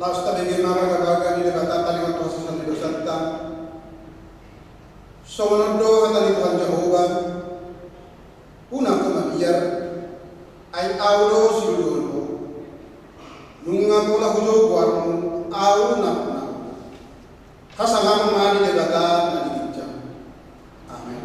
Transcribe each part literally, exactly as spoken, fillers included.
Laos tabege ma bagabaga ni Debata, taringot tu hasesaan ni dosanta. Songon on do hata ni Tuhan Jahowa: Unang ho mabiar, ai Ahu do siluluhon ho. Nunga pola hujou goarmu, Ahu na huna. Hasangapon ma di Debata na di ginjang. Amen.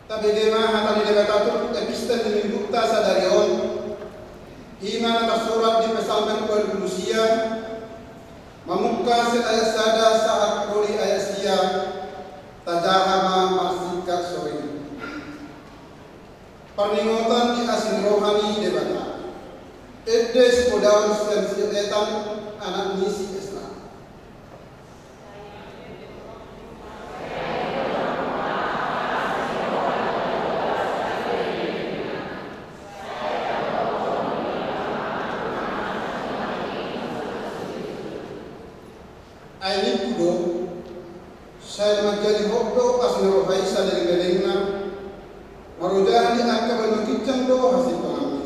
Tabege ma hata ni Debata tu epistel ni Minggunta sadari on. I ma na tarsurat di Psalmen ualu pulu sia, mamungka sian ayat sada sahat ro di ayat sia. Tajaha ma marsingkat sore i. Parningotan di asi ni roha ni Debata. Ende sipodaon sian si Etan, anak ni si Esra. Ai ningku do, sai manjadi hot do asi ni roha i saleleng-lelengna, marojahan di angka banua ginjang do hasintonganmi.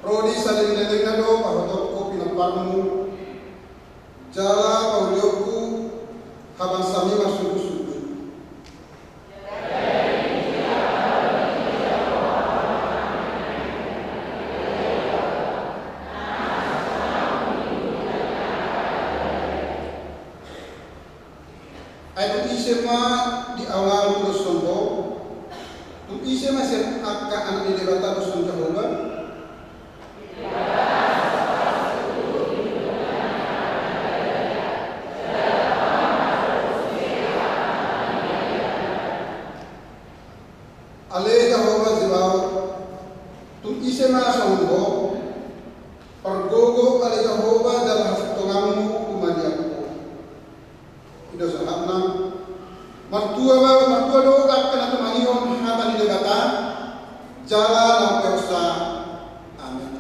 Ro di saleleng-lelengna do pahothonku pinamparmu, jala paulionku habangsami marsuhut-suhut. Ai tu ise ma di ahu na hudoshon ho? Tu ise ma sian angka anak ni Debata doshon Jahowa? Ale Jahowa Zebaot, tung ise ma songon ho? Pargogo ale Jahowa jala hasintonganmu humaliang ho. I do sahatna. Martua ma, martua do angka na tumangihon hata ni Debata jala na umpeopsa. Amen.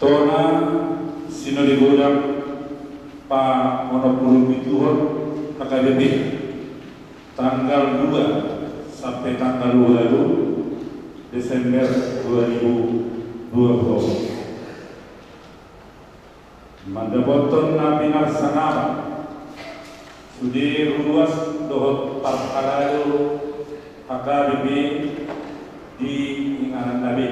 Tona Sinode Godang paonompulo pituhon H K B P, tanggal dua sampe tanggal dua puluh Desember dua ribu dua puluh. Mandapothon na pinarsangapon sude ruas dohot parhalado H K B P di inganan na be.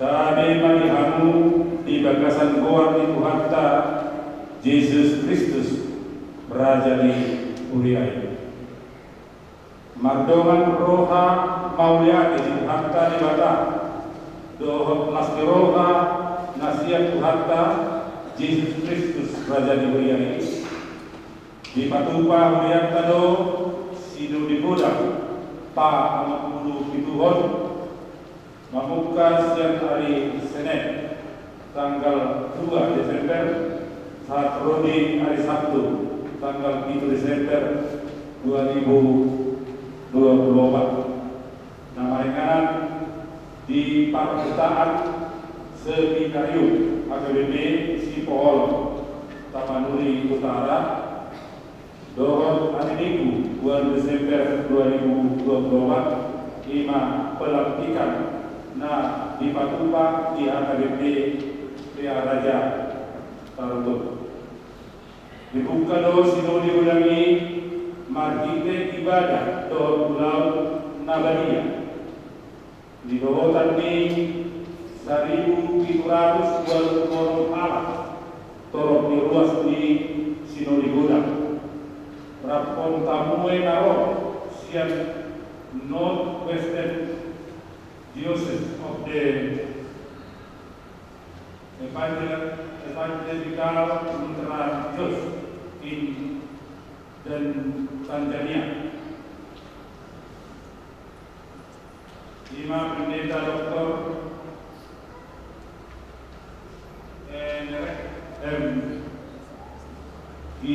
Tabe ma di hamu di bagasan goar ni Tuhanta Jesus Kristus, Raja ni huria i. Mardongan roha mauliate di Tuhanta Debata dohot las ni roha na sian Tuhanta Jesus Kristus, Raja ni huria i, dipatupa hurianta do Sinode Godang paonompulo pituhon, mamungka sian ari Senin tanggal dua Desember sahat ro di ari Sabtu tanggal pitu Desember dua ribu dua puluh opat, na maringanan di parhutaan seminarium H K B P Sipoholon, Tapanuli Utara, dohot ari Minggu, dua Desember dua ribu dua puluh opat, i ma pelantikan na dipatupa di H K B P Pearaja Tarogong. Dibuka do Sinode Godang i marhite ibadah dohot ulaon na badia. Nidohotan ni saribu pitu ratus ualu pulu onom halak torop ni ruas ni Sinode Godang, raphon tamue na ro sian North Western Diocese of the Evangel-, Evangelical Lutheran Church in dan Tanzania. I ma Pendeta Doktor Enrek M. G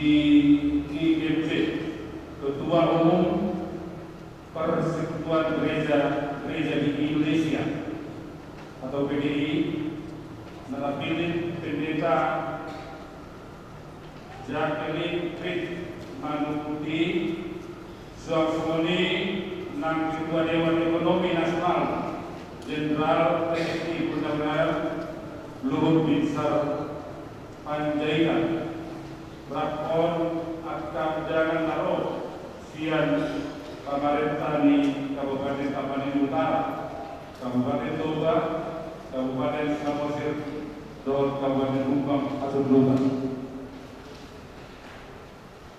T M P, Ketua Umum Persekutuan Gereja, Gereja di Indonesia atau P G I, na terpilih Pendeta Jacqueline Pitt Manukuti, suang songon i nang Ketua Dewan Ekonomi Nasional, Jenderal Teti Purnawirawan, Luhut Binsar Panjaitan, raphon angka undangan na ro sian pamarenta ni Kabupaten Tapanuli Utara, Kabupaten Toba, Kabupaten Samosir, dohot Kabupaten Lumban Hasundutan.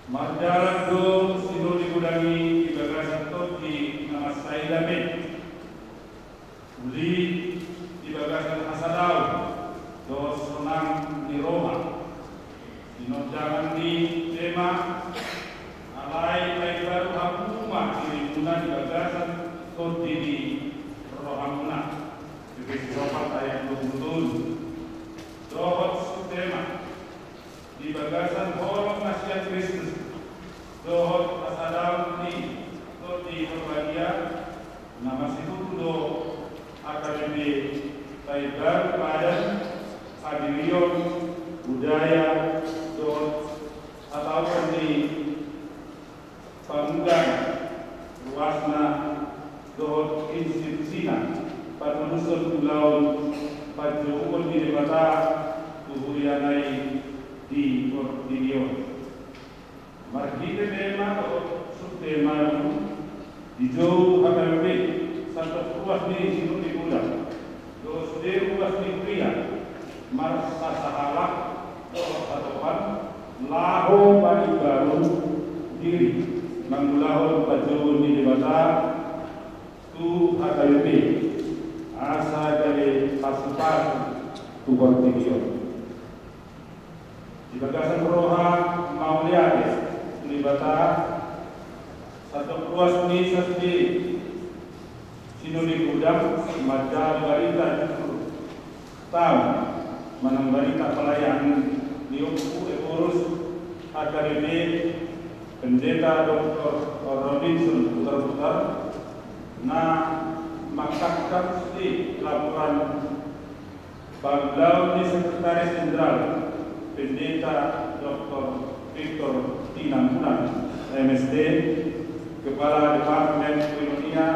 Mardalan do Sinode Godang i di bagasan tondi na mansai dame, uli di bagasan hasadaon dohot sonang ni roha. Sinondangan ni tema, alai paimbaru hamu ma dirimuna di bagasan tondi ni rohamuna. Efesus opat ayat dua puluh tolu. Dohot subtema, di bagasan holong na sian Kristus dohot hasadaon ni Tondi Parbadia, na masitutu do H K B P paimbaru padan, hadirion, budaya dohot hatahonon ni pamuda, ruasna dohot institusina, patulushon ulaon panjouon ni Debata tu huriana i di portibi on. Marhite tema dohot subtema, dijou H K B P sandok ruas ni Sinode Godang dohot sude ruas ni huria marpasahalak dohot hatopan laho paimbaru diri mangulahon panjouon ni Debata tu H K B P asa gabe pasupasu tu portibi on. Di bagasan roha mauliate tu Debata, sandok ruas ni Sinode Godang manjalo barita jujur taon manang barita pelayanan ni Ompu Ephorus H K B P, Pendeta Doktor Robinson Puter-Puter, na mangkangkang sude laporan Pangulaon ni Sekretaris Jenderal, Pendeta Doktor Victor Tinambunan, M.St., Kepala Departemen Koinonia,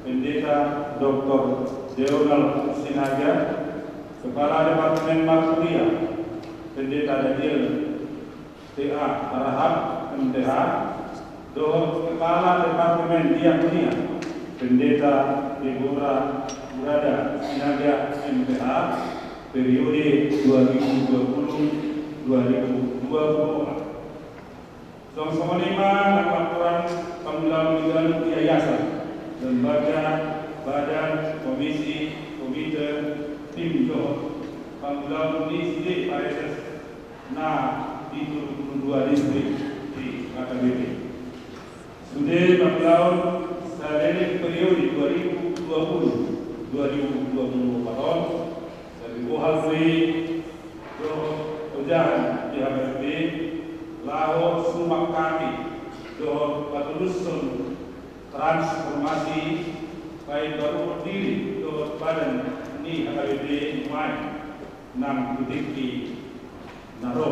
Pendeta Doktor Deonal Sinaga, Kepala Departemen Marturia, Pendeta Daniel T A Harahap, M.Th., dohot Kepala Departemen Diakonia, Pendeta Deborah Burada Sinaga, M.Th., periode dua ribu dua puluh dua ribu dua puluh empat. Songon i ma nang laporan pangulaon ni ganup yayasan, lembaga, badan, komisi, komite, tim dohot pangulaon ni sude pareses na di tolu pulu dua distrik di H K B P. Sude pangulaon saleleng periode dua ribu dua puluh dua ribu dua puluh empat on, gabe bohal do i dohot ojahan di H K B P laho sumangkapi dohot patulushon transformasi paimbaruhon diri dohot badan ni H K B P nuaeng nang tu tingki na ro,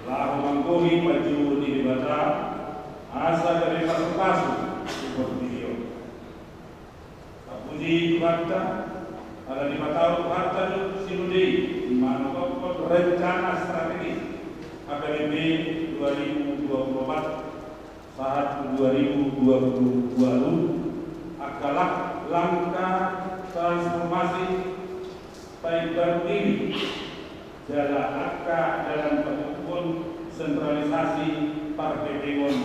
laho manggohi panjou ni Debata asa gabe pasupasu tu portibi on. Tapuji Tuhanta, ala dipatau Tuhanta do sinode i manopothon rencana strategis H K B P dua ribu dua puluh empat sahat tu dua ribu dua puluh dua angka lang-, langkah transformasi paimbaru diri jala angka dalan patuduhon sentralisasi parkepeon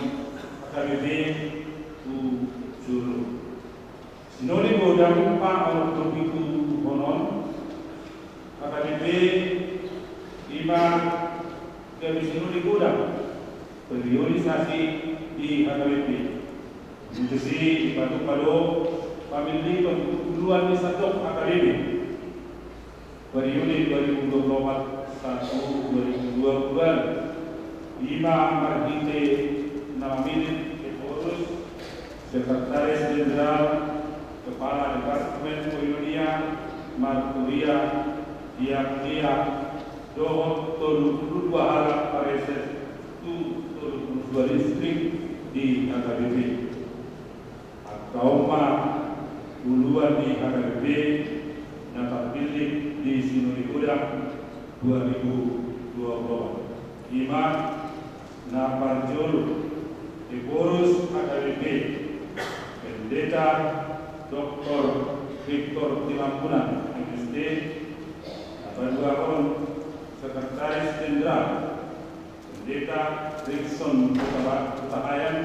H K B P tu jolo. Sinode godang paonomhon H K B P, i ma gabe sinode godang periodisasi di H K B P. Muse dipatupa do pamilliton tu uluan ni sandok H K B P periode dua ribu dua puluh empat sahat tu dua ribu dua puluh dua, i ma marhite na mamillit Ephorus, Sekretaris Jenderal, Kepala Departemen Koinonia, Marturia, Diakonia, dohot tolu pulu dua halak pareses tu tolu pulu dua distrik di H K B P. Angka on ma uluan ni H K B P na tarpillit di sinode godang dua ribu dua puluh empat. I ma na parjolo, Ephorus H K B P, Pendeta Doktor Victor Tinambunan, M.Th., na paduahon Sekretaris Jenderal, Pendeta Rikson Hutaba-, Hutahaean,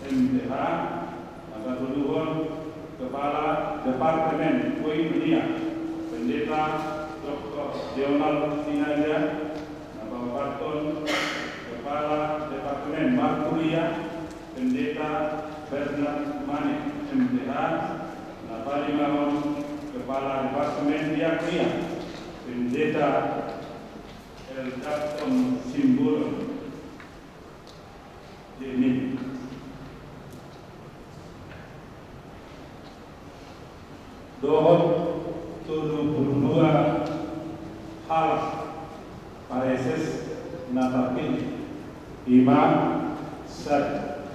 M.Th., na patoluhon Kepala Departemen Koinonia, Pendeta Doktor Deonal Sinaga, na paopathon Kepala Departemen Marturia, Pendeta Bernard Manik, M.Th., na palimahon Kepala Departemen Diakonia, Pendeta Eldakton Simbolon, D.Min. Dohot tolu pulu dua halak pareses na tarpillit, i ma sada,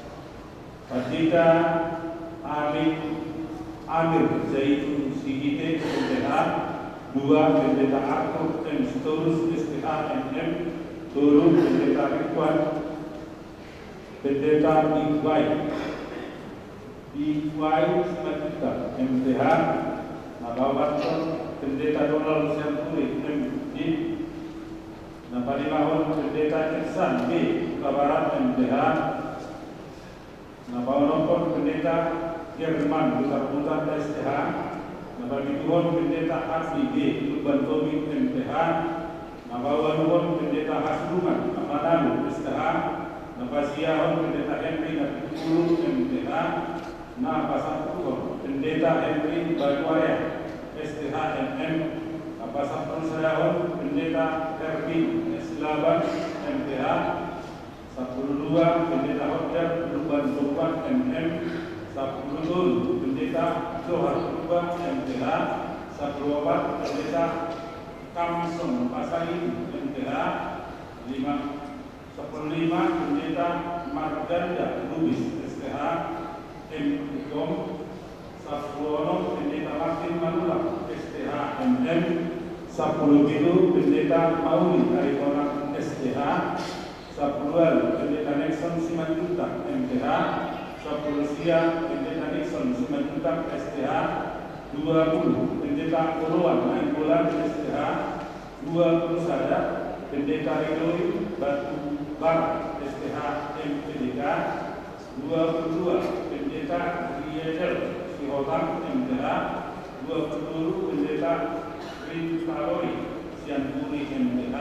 Pandita Amin Amir Zaitun Sihite, M.Th., dua, Pendeta Arthur M. Sitorus, S.Th., M.M., tolu, Pendeta Ridwan, Pendeta Bikuai, Bikuai Simanjuntak, M.Th., na paopathon Pendeta Donald Sianturi, M.Div., na palimahon Pendeta Iksan B. Hutabarat, M.Th., na paonomhon Pendeta Herman Butarbutar, S.Th., na papituhon Pendeta Ardi B. Lumban Tobing, M.Th., na paualuhon Pendeta Hasrungan Amanalu, S.Th., na pasiahon Pendeta Henry Napitupulu, M.Th., na pasampuluhon Pendeta Henry Batuarea, S.Th., M.M., na pasampulusadahon Pendeta Hermin S. Laban, M.Th., sampulu dua, Pendeta Hodar Lumban Toruan, M.M., sampulu tolu, Pendeta Johar Purba, M.Th., Sampulu opat, Pendeta Kamson Pasaribu, M T H. Lima, sampulu lima, Pendeta Marganda Lubis, S T H, M Kom. Sampulu onom, Pendeta Martin Manulang, S T H, M M. Sampulu pitu, Pendeta Mauli Aritonang, S T H. Sampulu ualu, Pendeta Nixon Simanjuntak, M T H. Sampulu sia, Pendeta Nixon Simanjuntak, S T H. Dua pulu, Pendeta Oloan Nainggolan, S T H. Dua pulu sada, Pendeta Ridoi Batubara, S T H, M P D K. Dua pulu dua, Pendeta Riedel Sihotang, M T H. Dua pulu tolu, Pendeta Rintaroi Sianturi, M T H.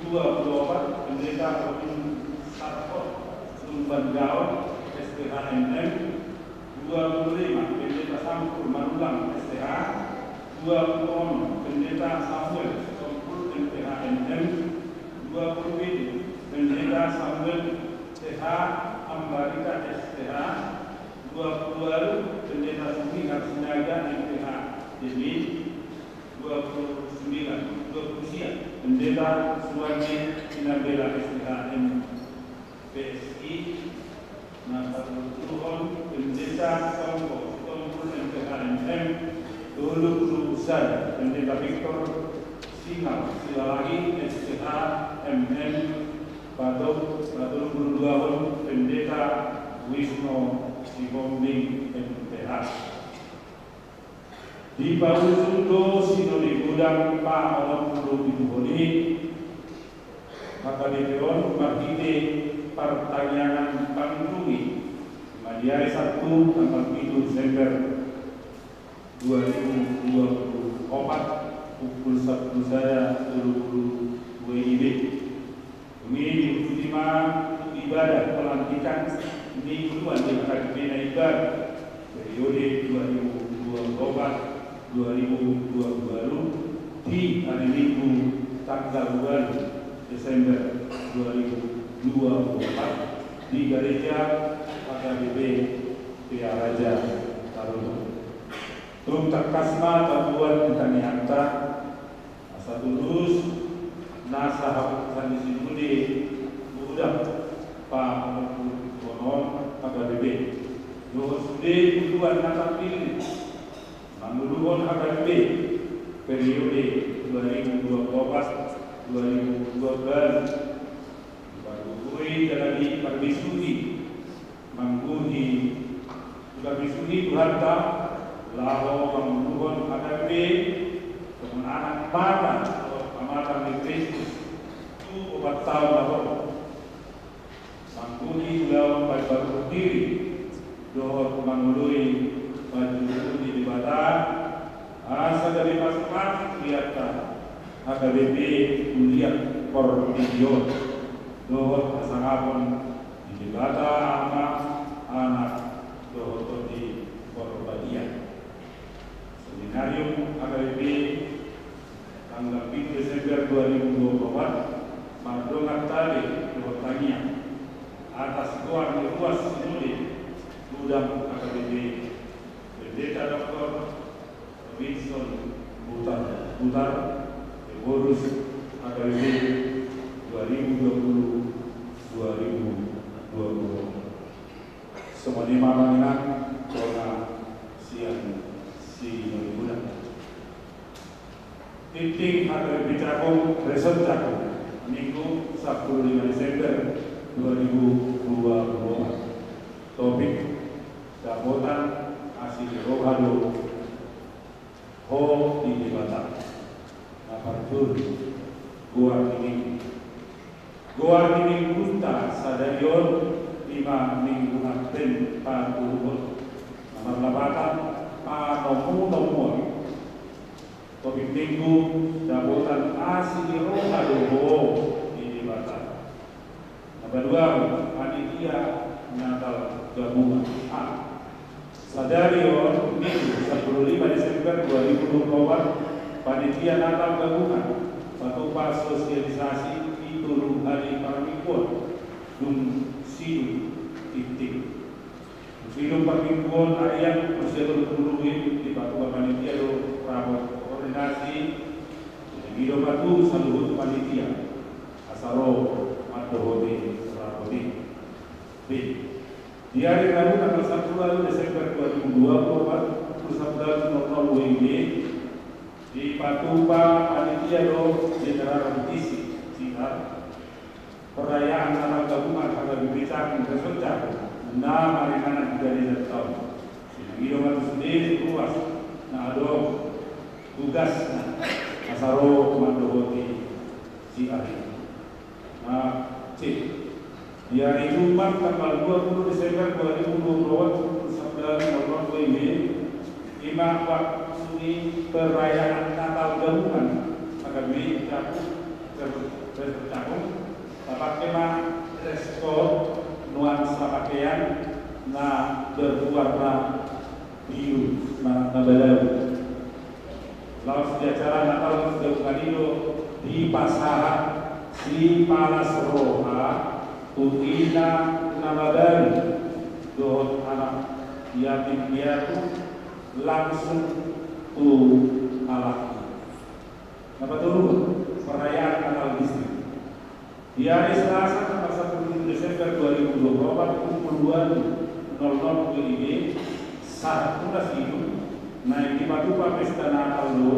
Dua pulu opat, Pendeta Robin Sarko Lumban Gaon, S T H, M M. Dua pulu lima, Pendeta Sampur Manulang, S T H. Dua pulu onom, Pendeta Samuel Sitompul, M T H, M M. Dua pulu pitu, Pendeta Samuel T H Ambarita, S T H. Dua pulu ualu, Pendeta Sumi Arsinaga, M T H, D M I. Dua pulu sembilan, dua pulu sia, Pendeta Suwandi Sinambela, S T H, M P S I. Na patolutoluhon, Pendeta Songko Sitompul, M T H, M M. Tolu pulu sada, Pendeta Victor Singal Silalahi, S T H, M M. Patolu, patolu pulu duahon, Pendeta Wisnu Sihombing, M T H. Dipaujung do Sinode Gudang paonom pulu pituhon i. Maka di on marhite partangiangan pangunjunan i, di ari Sabtu tanggal pitu Desember dua ribu dua puluh opat, pukul sampulu sada tolu pulu dua W I B. Dung i diuduti ma tu ibadah pelantikan ni uluan di H K B P na imbaru periode dua ribu dua puluh opat dua ribu dua puluh dua di ari Minggu tanggal ualu Desember dua ribu dua puluh opat di Gareja H K B P Pearaja Tarutung. Tung tangkas ma tabuat di tangiangta, asa tulus nasa hapusan ni Sinode Gudang paonom pulu pituhon on H K B P dohot sude uluan na tarpilih manguluhon H K B P periode dua ribu dua puluh opat dua ribu dua puluh. Dipargogoi jala diparbisuhi, mangguhi, diparbisuhi Tuhanta laho manguluhon H K B P songon anak mata dohot pamatang ni Kristus tu opat taon na ro. Mangguhi ulaon paimbaruhon diri dohot mangoloi panjouon ni Debata, asa gabe pasupasuna huria H K B P tu liat portibi on, dohot hasangapon di Debata Ama, Anak, dohot Tondi Porbadia. Seminarium H K B P, tanggal pitu Desember dua ribu dua puluh opat, mardongan tabe dohot tangiang atas goar ni ruas Sinode Gudang H K B P, Pendeta Doktor Robinson Butar, Butar, Ephorus H K B P dua ribu dua puluh, dua ribu dua puluh. Songon i ma amang inang, tona sian Sinode Gudang. Tintin H K B P Cakung, Resort Cakung, Minggu sampulu lima Desember dua ribu dua puluh opat. Topik: Dapotan asi ni roha do ho di Debata. Na parjolo, goar ni Minggu. Goar ni Minggunta sadari on i ma Minggu Adven patoluhon, na marlapatan panomunomuon. Topik Minggu: Dapotan asi ni roha do ho di Debata. Na paduahon, panitia Natal gabungan. A. Sadari on, Minggu sampulu lima Desember dua ribu dua puluh opat, panitia Natal gabungan patupa sosialisasi di tolu hali parmingguon dung sidung tintin. Sidung parmingguon arian usia tolu pulu i dipatupa panitia do rapat koordinasi. Jadi do patupa saluhut panitia asa ro mandohoti rapat i. B. Di ari Rabu tanggal sampulu ualu Desember dua ribu dua puluh empat, pukul sampulu nol nol W I B, dipatupa panitia do jenderal repetisi, C R, perayaan Natal gabungan H K B P Cakung, Resort Cakung, na maringanan di Gareja Taon. Sinangidong atas desa ruas na adong tugasna asa ro mandohoti C R i. Nah, C. Di hari Jumat tanggal dua puluh Desember dua ribu dua puluh empat, pukul sampulu nol nol W I B, i ma waktu ni perayaan Natal gabungan H K B P Cakung, Resort Cakung, tapake ma dress code, nuansa pakean na berwarna biru manang na balau. Laos di acara Natal gabungan i do dipasahat sipalas roha tu ina na mabalu dohot anak yatim piatu langsung tu halak i. Na patoluhon, perayaan Natal distrik. Di hari Selasa tanggal sampulu pitu Desember dua ribu dua puluh empat, pukul ualu nol nol W I B, sahat tu na sidung, naeng dipatupa pesta Natal do,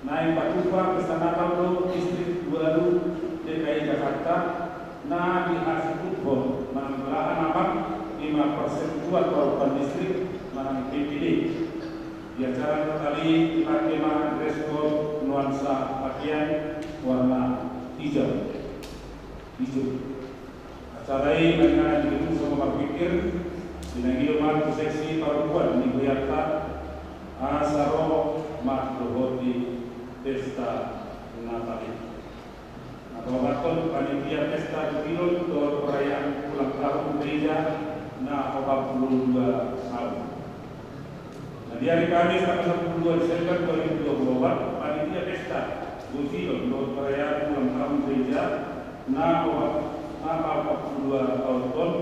naeng patupa pesta Natal do Distrik Ualu D K I Jakarta, na dihasuhuthon manang belahan amang lima persen tuan parupan distrik manang P P D. Di acara Natal i dipake ma dress code nuansa pakean warna hijau. Hijau. Acara i maringanan di gedung Songo Parpikir, sinangidong ma tu seksi parupan ni hurianta asa ro mandohoti pesta Natal i. Na paopathon, panitia pesta Gotilon dohot perayaan ulang tahun gereja na opat pulu dua tahun. Nah, di hari Kamis tanggal sampulu dua Desember dua ribu dua puluh empat, panitia pesta Gotilon dohot perayaan ulang tahun gereja na opat, na paopat pulu dua tahun on,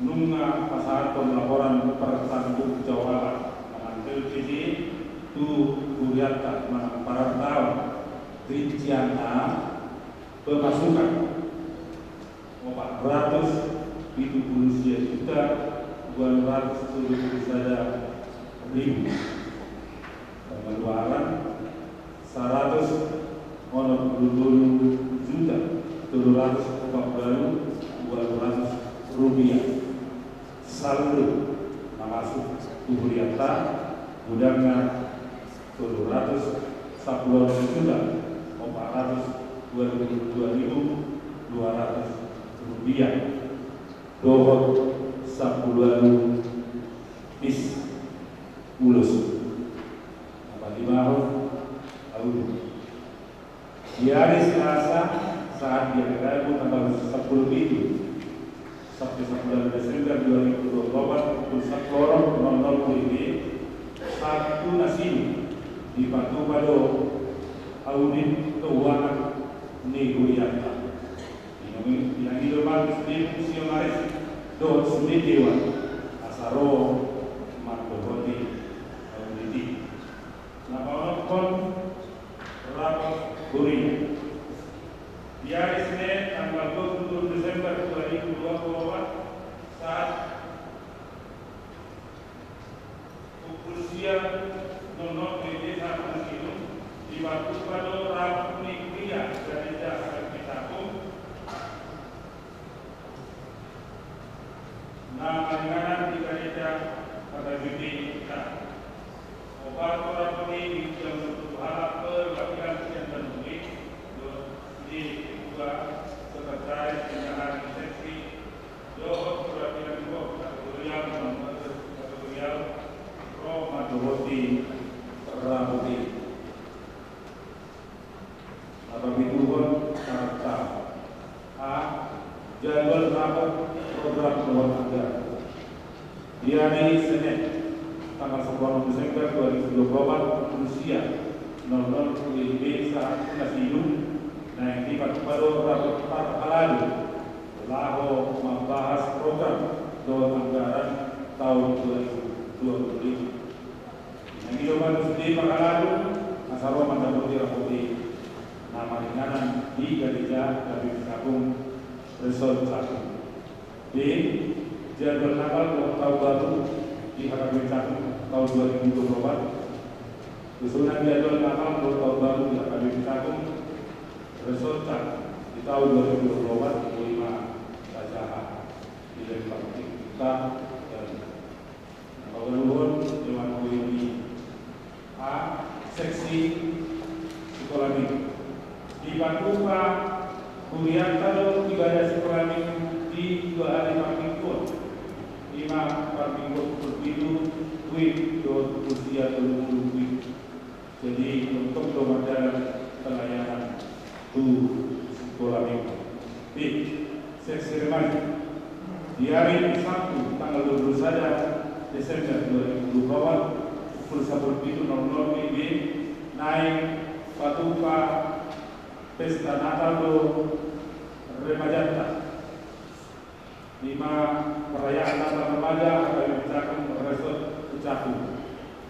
nunga pasahathon laporan pertanggungjawaban manang L P J tu hurianta manang parartaon, rincianna pemasukan opat ratus pitu pulu sia juta ualu ratus tolu pulu sada ribu. Pengeluaran saratus onom pulu tolu juta tolu ratus opat pulu ualu ratus rupiah. Saldo na masuk tu hurianta godangna tolu ratus sampulu onom juta opat ratus dua pulu dua ribu dua ratus rupiah dohot sampulu ualu pis ulos. Na palimahon, ahu. Di hari Selasa sahat di hari Rabu tanggal sampulu pitu sampe sampulu ualu Desember dua ribu dua puluh empat, pukul sampulu onom nol nol W I B, sahat tu na sidung, dipatupa do audit keuangan ni hurianta. Sinangidong ma tu sude fungsionaris dohot sude dewan asa ro mandohoti audit i. Na paonomhon, rapat huria. Di hari Senin tanggal dua puluh tujuh Desember dua ribu dua puluh empat, saat pukul sia nol nol W I B sahat tu na sidung, dipatupa do rapat ni huria Gareja H K B P Cakung na maringanan di Gareja H K B P Cakung. Opat rapat i diunjang tu halak perwakilan sian Danube, dohot sude ketua, sekretaris, bendahari, seksi, dohot perwakilan kelompok kategorial, non kategorial, ro mandohoti rapat i. Na papituhon, syarat. A. Jadwal rapat program dohot anggaran. Di hari Senin tanggal sampulu onom Desember dua ribu dua puluh empat, pukul sia nol nol W I B sahat tu na sidung, naeng dipatupa do rapat parhalado laho mambahas program dohot anggaran taon dua ribu dua puluh lima. Nang i do ma tusi parhalado, asa ro ma dapot i rapote na maringanan di gareja H K B P Cakung, Resort Cakung. B, jadwal Natal dohot Taon Baru di H K B P Cakung taon dua ribu dua puluh opat. Susunan jadwal Natal dohot Taon Baru di H K B P Cakung, Resort Cakung di taon dua ribu dua puluh opat, boi ma tajaha di lembang tingkita dan na paboahon dewan hoi ni A, seksi Sikola Minggu. Dipatupa hurianta do ibadah Sikola Minggu di dua ari parmingguon, i ma parmingguon pukul pitu WIB dohot pukul sia tolu pulu WIB. Jadi, untung do mardalan pelayanan tu Sikola Minggu. B, seksi remaja. Di ari Sabtu tanggal dua puluh sada Desember dua ribu dua puluh opat, pukul sampulu pitu nol nol WIB, naeng patupa pesta Natal do remajanta. I ma perayaan Natal Remaja H K B P Cakung, Resort Cakung.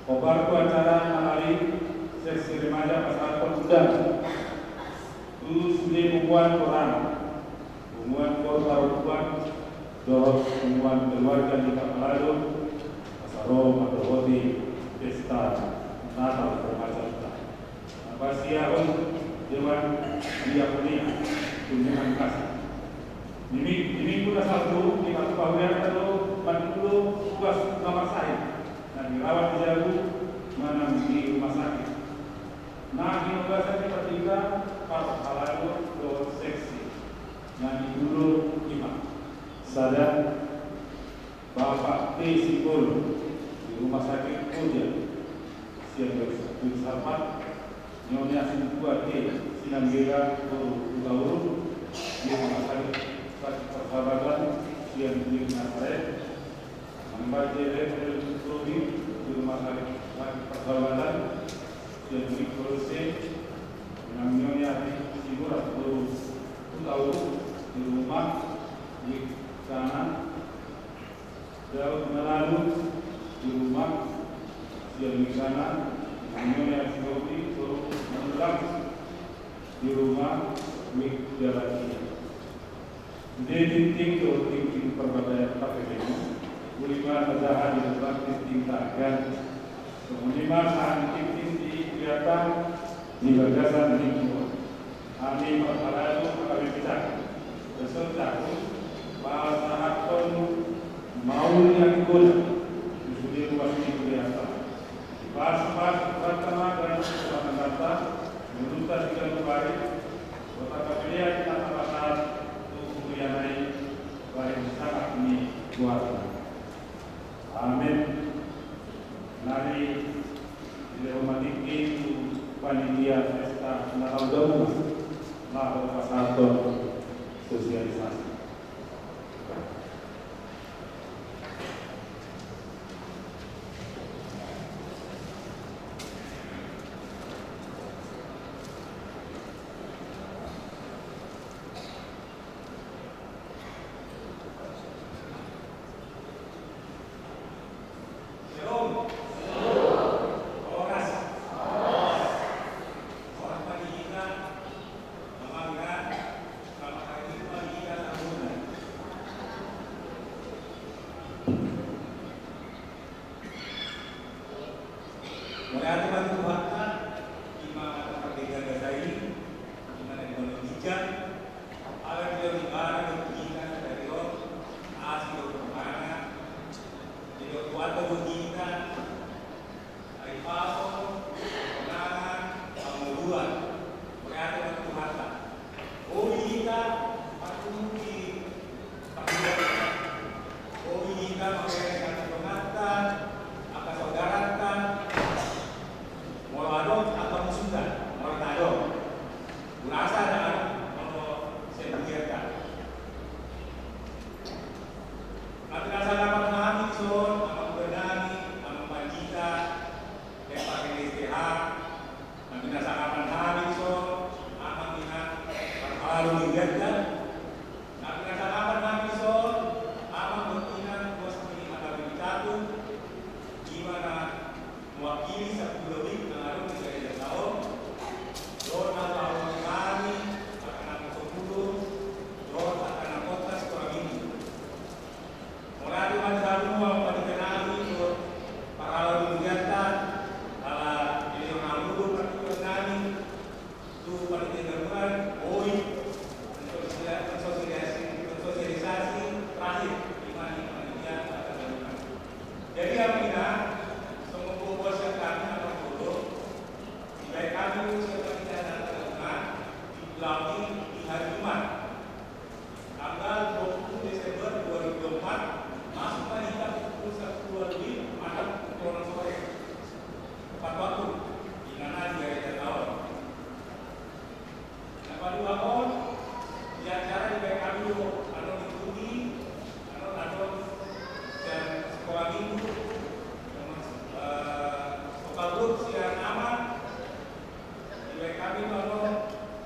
Hombar tu acara Natal i, seksi remaja pasahathon undangan tu sude punguan gorang, punguan parhuttuan dohot punguan keluarga ni parhalado, asa ro mandohoti pesta Natal remajanta. Napasiahon dewan diakonia Bendahari Kasih. Di ming-, di minggu na salpu, dipatupa hurianta do mandulo ugas na marsahit na dirawat di jabu manang di rumah sakit. Na hinugasan ni partigor, parhalado dohot seksi. Na nidulo i ma: sada, Bapak T Simbolon di Rumah Sakit Koja sian Desa Sarpat, Nyonya Sintua T Sinanggela boru Hutauruk di Rumah Sakit, Sakit Persahabatan sian Desa Nasaret, Amang Bace L L Robi di Rumah Sakit, Sakit Persahabatan sian Desa Kolose, Nang Nyonya Siburat boru Hutauruk di rumah, di sana, Daud Malalu di rumah, sian di sana, Nyonya Sinobri, Soro Manulang di rumah, di jalan dia. Di tingting do tingting perbadaan pakai demo, uli ma na jaha di rumah tingting tagan. Songon i ma sahat tingting di biata di bagasan minggu on. Hami parhalado H K B P Cakung, Resort Cakung, pasahathon mauliate godang tu sude ruas ni hurianta. Dipasupasu Tuhanta ma ganup rumah tangganta, ngolunta siganup ari, dohot angka pelean na tapasahat tu huriana i, bahen sangap ni goarna. Amen. Nari dilehon ma tingki tu panitia pesta Natal Gaungan laho pasahathon sosialisasi. Mauliate ma tu Tuhanta, i ma na mardenggan basa i, i ma na di banua ginjang, ala ni do ibana do hita sadari on, asi do rohana, didok Tuhanta do hita, ai paso, kemenangan, hangoluan. Mauliate ma tu Tuhanta. Boi hita marpungu di panghibuan. Boi hita mangele angka donganta, angka saudaranta, molo adong angka musunda, molo na adong. Hulasa na adong molo sian hurianta. Na pinasangapan hami dison, Amang Gubernur nami, Amang Panjita, Dek Pak Mendes D H, na pinasangapan hami dison, Amang Inang, parhalado ni hurianta. Na pinasangapan hami dison, Amang dohot Inang, bos ni H K B P Cakung, Siapa kita datang di Belawi di hari Jumat, tanggal dua puluh Desember dua ribu dua puluh empat, masuk ma hita pukul sepuluh lebih, masuk pukul enam sore. Tepat waktu, di mana di hari Jumat. Na paduahon, di acara dibaen hami do, anu, diikuti, anu, anu, dan sekolah minggu, eh, sekolah grup sian ama, dibaen hami do, anu,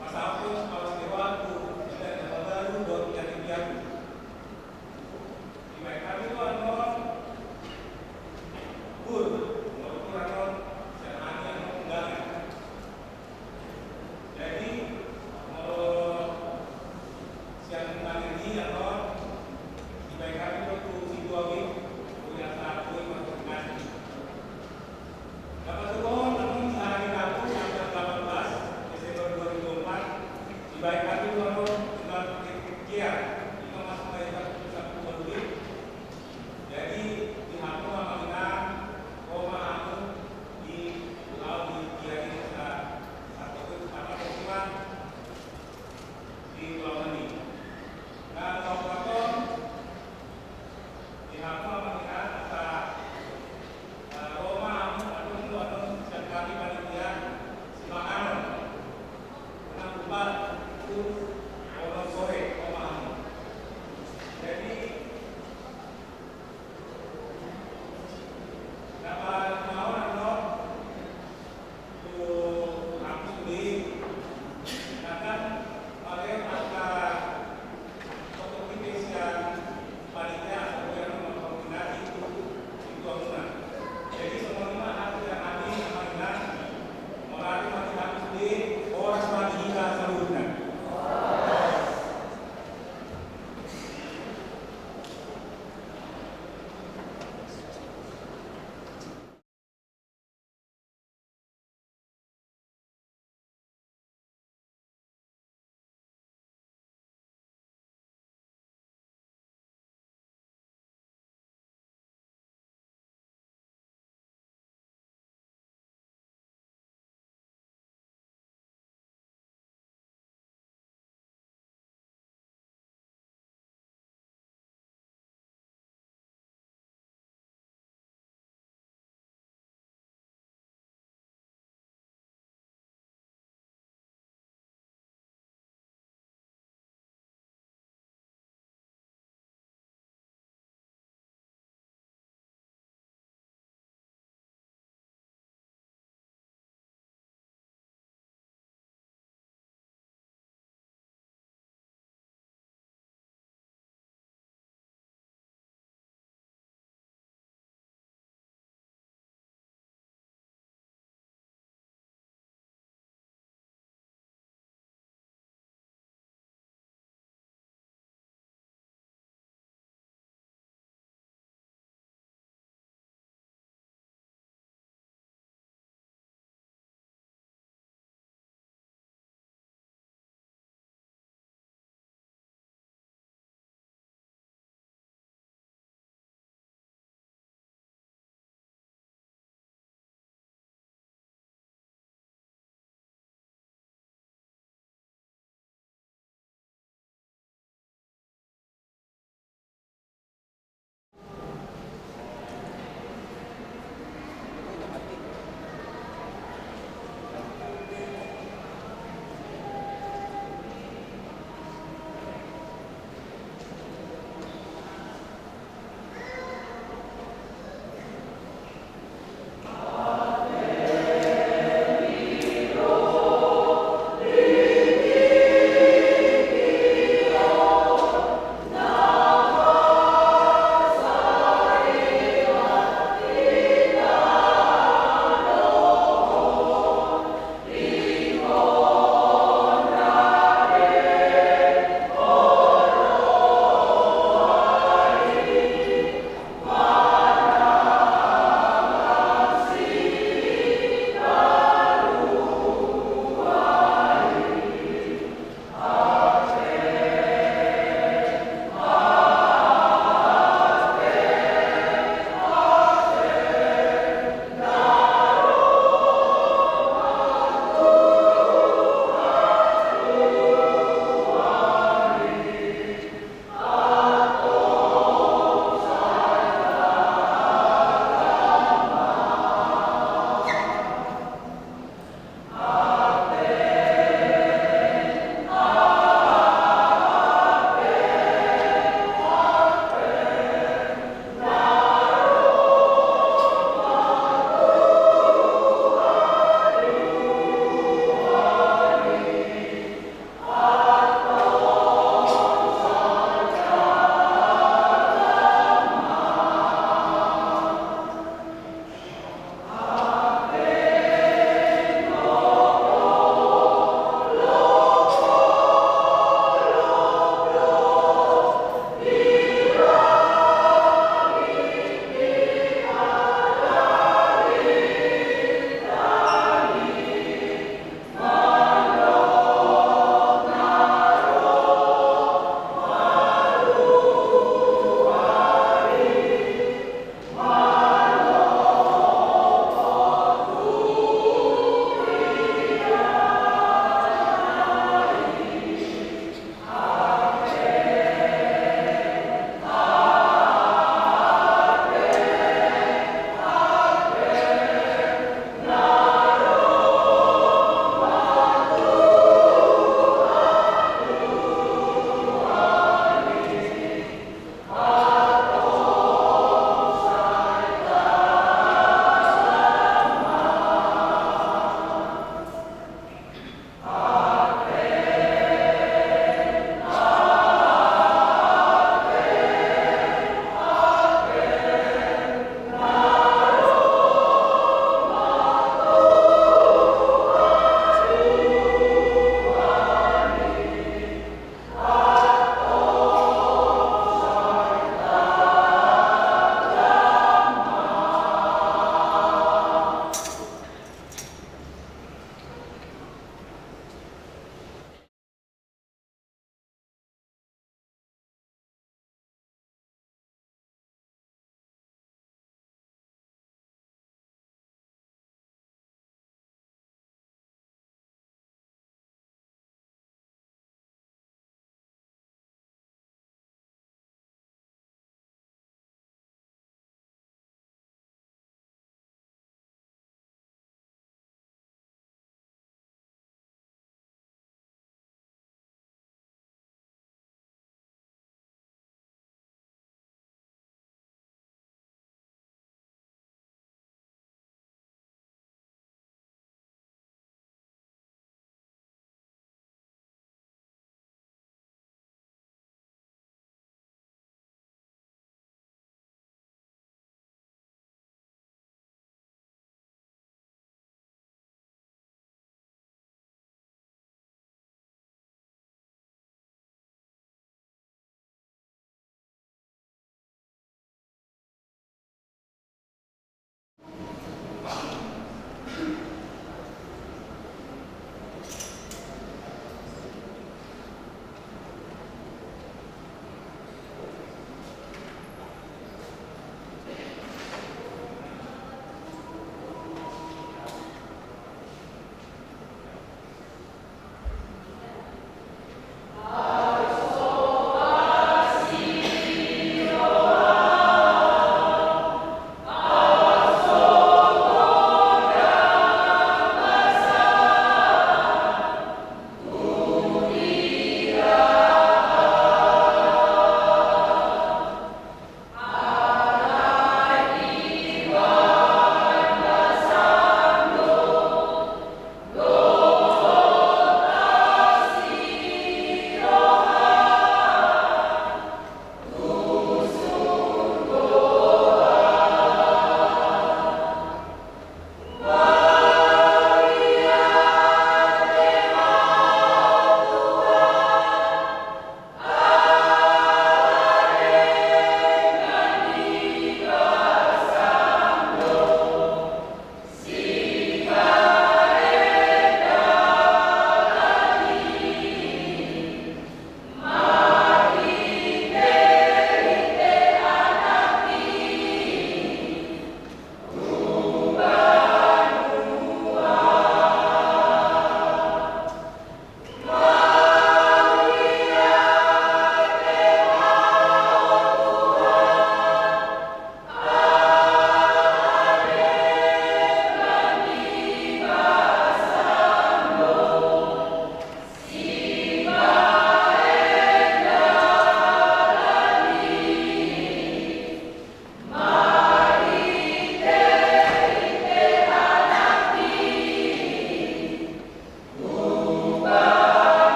pasahathon, paus dewa tu, dan nama baru, buat yang dibiarkan. Dibaen hami do, anu, bur, bur, anu, sian hami, anu, undangan. Jadi, molo sian undangan i, anu, dibaen hami do tu Sidoarjo, tu yang satu, yang masuk nasi. Dapat tu, anu, di hari Rabu, tanggal delapan belas Desember dua ribu dua puluh empat, dibaen hami do, anu, tinggal di Kia, itu masuk dari satu dua duit. Jadi, di hamu amang inang, ro ma hamu di pulau di Gianyar, sa-, satu itu sama Kosiman di Pulau Mandi. Na, nomor satu, di hamu amang inang, asa, eh, ro ma hamu, anu, anu, sian hami panitia, simanganon. Unang lupa, tu, ro sore, ro ma hamu. Jadi, horas ma di hita saluhutna.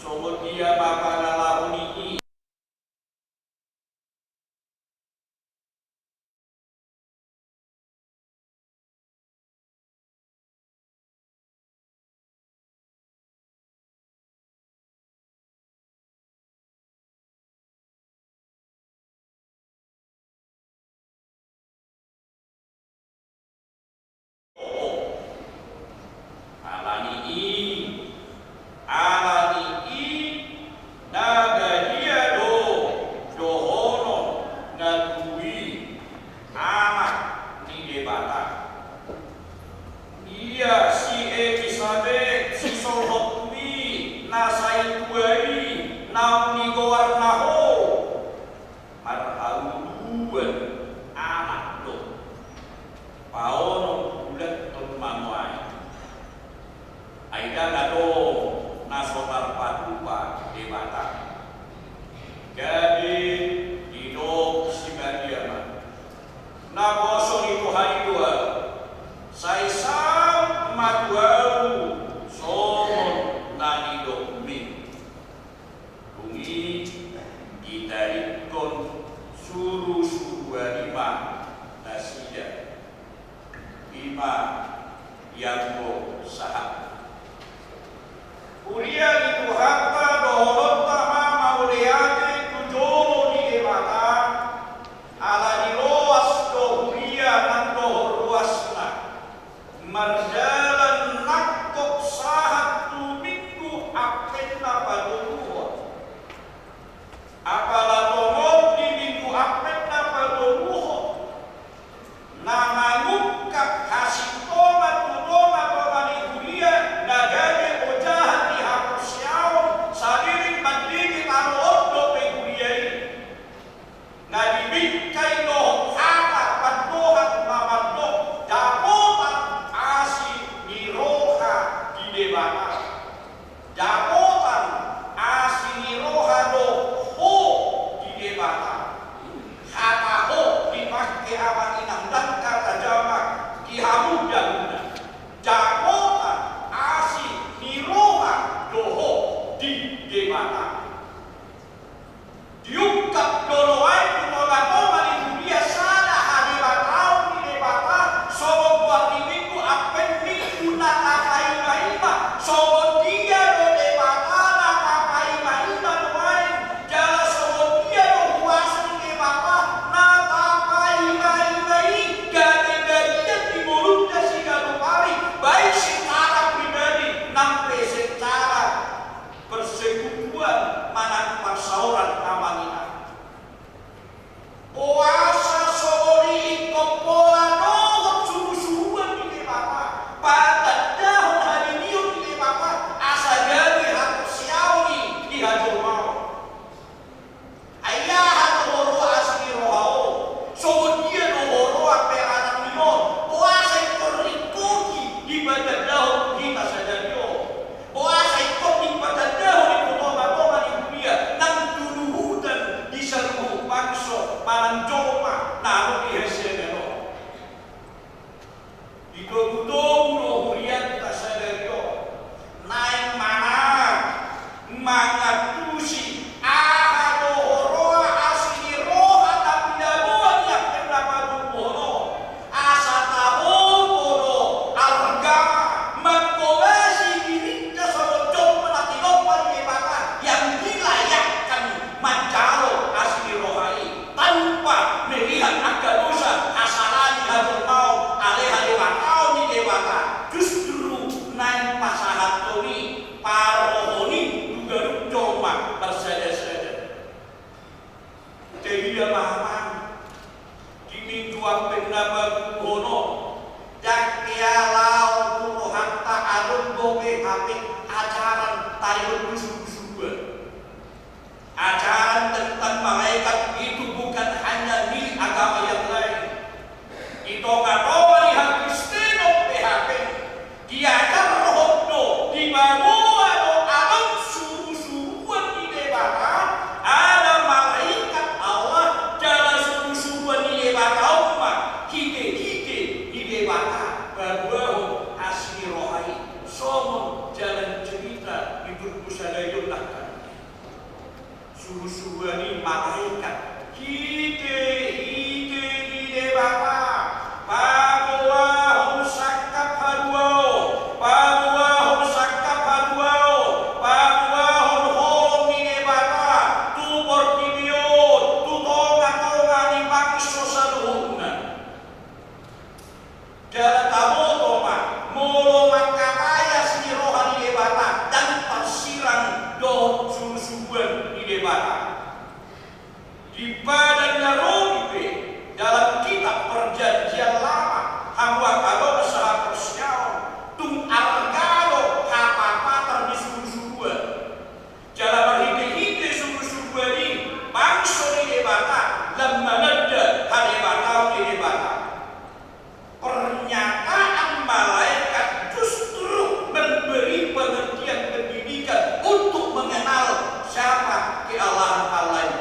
Songon dia ma pangalaho ni i. Ala ni i, ala ni i, na badia do dohonon na tubu i, Anak ni Debata. Ia si Elisabet, sisolhot tubu i, na sai tua i, naung nigoarna ho, marhauluan anak do. Paonom bulan ton manuai. Ai ndang adong na so tarpatupa Debata. Gabe didok si Maria ma: Naposo ni Tuhan i do ahu, sai saut ma tu ahu songon na nidokmi. Dung i ditadingkon surusuruan i ma nasida. I ma ianggo sahat. Huria ni Tuhanta, dohononta ma mauliate tu jolo ni Debata, ala ni loas do huria nang dohot ruasna. Mardalan nangkok sahat tu Minggu Advent na patoluhon. Apala tongon di Minggu Advent na patoluhon, na mangungkap hasintongan tu tonga-tonga ni huria na gabe ojahan ni haporseaon, saleleng mandele tano on dope huria i. Na dibingkai dohot hata pandohan na mandok: Dapotan asi ni roha di Debata. Dapotan asi ni roha do ho di Debata. Hata ho dipangke Amang Inang, ndang hata jamak di hamu dalanna. Dapotan asi ni roha do ho di Debata. Diungkap do nuaeng tu tonga-tonga ni huria sada hadebataon ni Debata, songon goar ni Minggu Advent, Minggu na tapaima-ima. Songon dia do Debata na tapaima-ima nuaeng, jala songon dia do huaso ni Debata na tapaima-ima i, gabe bagian di ngolunta siganup ari, baik secara pribadi nang pe secara persekutuan manang parsaoran Amang Inang. Boasa songon i ingkon pola dohot surusuruan ni Debata, patandahon halilion ni Debata, asa gabe haporseaon i di hajolmaon. Ai aha do huroha asi ni roha on? Songon dia do huroha peranan ni on? Boasa ingkon ringkot i dipatandahon tu hita sadari on? Boasa ingkon dipatandahon i tu tonga-tonga ni huria nang tu luhutan di saluhut bangso manang jolma na adong di hasiangan on? Di togutogu do hurianta sadari on naeng manang mangantusi aha do huroha asi ni roha na pinaboa ni Advent na patoluhon on. Asa taboto do arga manghobasi dirinta songon jolma na tinompa ni Debata yang dilayakkan manjalo asi ni roha i tanpa melihat angka dosa, hasalahan ni hajolmaon, ale hadebataon ni Debata, Surusuruan i malaikat, hite, hite ni Debata, paboahon sangkap haluaon, paboahon sangkap haluaon, paboahon holong ni Debata tu portibi on, tu tongatonga ni bangso saluhutna. Jala taboto ma, molo mangkatai asi ni roha ni Debata, ndang tarsirang dohot surusuruan ni Debata. Di Padan na Robi pe, dalam kitab Perjanjian Lama, hamu angka dongan sahaporseaon, tung arga do hapapatar ni surusuruan. Jala marhitehite surusuruan i, bangso ni Debata lam mananda hadebataon ni Debata. Pernyataan malaikat justru memberi pengertian pendidikan untuk mengenal siapa kealahan Allah i.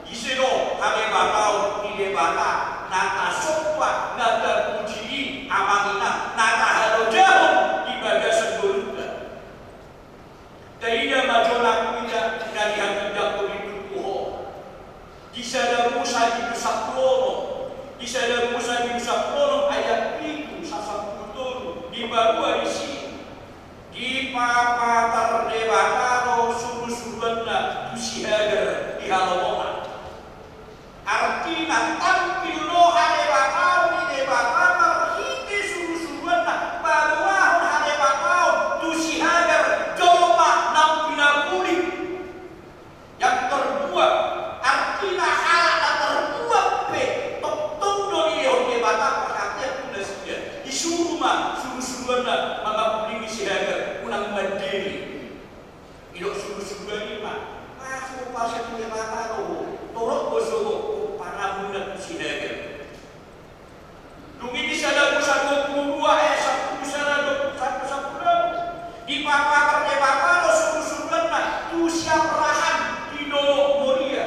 Ise do hadebataon ni Debata na tasomba, na tapuji i, amang inang, na tahalojahon di bagasan ngolunta. Taida ma jo nang ida na nihatindangkon di turpuk on. Di Sada Musa bindu sampulu onom. Di Sada Musa bindu sampulu onom ayat pitu sahat sampulu tolu. Dipaboa disi. Dipapatar Debata do surusuruanna tu si Hagar di halomoan. Artina, tampil do hadebataon ni Debata marhite surusuruanna, paboahon hadebataon tu si Hagar, jolma naung pinauli. Yang terbuat, artina halak na terbuat pe, tongtong do dilehon Debata perhatian tu nasida. Disuru ma surusuruanna mangapuli si Hagar, unang mandele. Didok surusuruan i ma, "Pasu, pasu tu Debata do ho, torop do sogot pomparanmuna tu si Hagar." Dung i di Sada Musa dua pulu dua ayat sampulu sada, dua pulu sada, sampulu onom. Dipapatar Debata do surusuruanna tu si Abraham di Dolok Moria.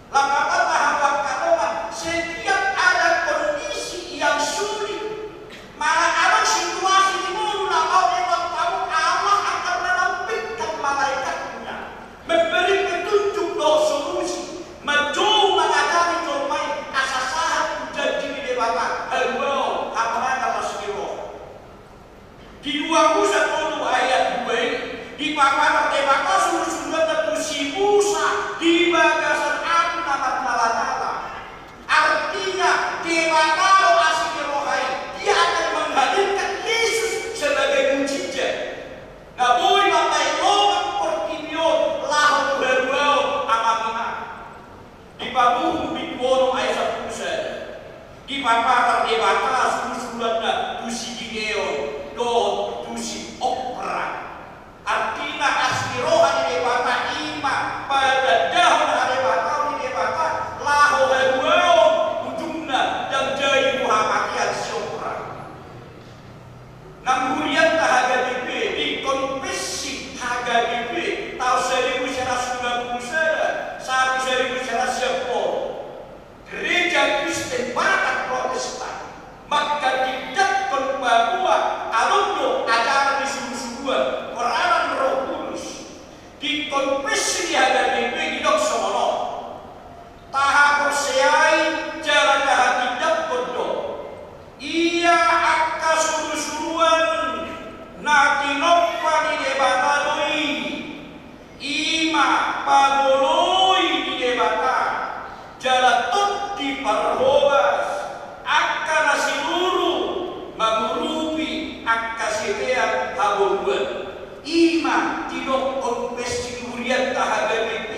Lam paboa ma hamu angka dongan, setiap ada kondisi yang sulit, manang adong situasi di ngolu na laho dietong hamu, Allah akan menampilkan malaikat-Nya, memberi petunjuk dohot solusi, manjou mangajari jolma i asa sahat tu janji ni Debata, haluaon, hapanangan las ni roha. Di dua Musa tolu ayat dua i, dipapatar Debata surusuruanna tu si Musa di bagasan api na marnyalanyalan. Artina, Debata do asi ni roha i, Dia akan menghadirkan Yesus sebagai mujizat. Na boi mambahen longan portibi on laho tu haluaon, amang inang. Di Pamuhum bindu onom ayat sampulu sada. Dipapatar Debata surusuruanna tu si Gideon dohot tu si Opra. Artina, asi ni roha ni Debata i ma patandahon hadebataon ni Debata laho haluaon, ujungna ndang jadi tu hamatean si Opra. Nang hurianta H K B P, di konvensi H K B P taon saribu sia ratus lima pulu sada sahat tu saribu sia ratus sia pulu onom, Gereja Kristen Batak Protestan manghatindanghon bahwa adong do ajaran ni surusuruan, peranan Roh Kudus. Di konvensi ni H K B P didok songon on. Tahaporseai jala tahatindanghon do, ia angka surusuruan na tinompa ni Debata do i, i ma pangoloi ni Debata, jala tondi parhobas, angka na sinuru mangurupi angka siatean haboruan. I ma didok konvensi hurianta H K B P.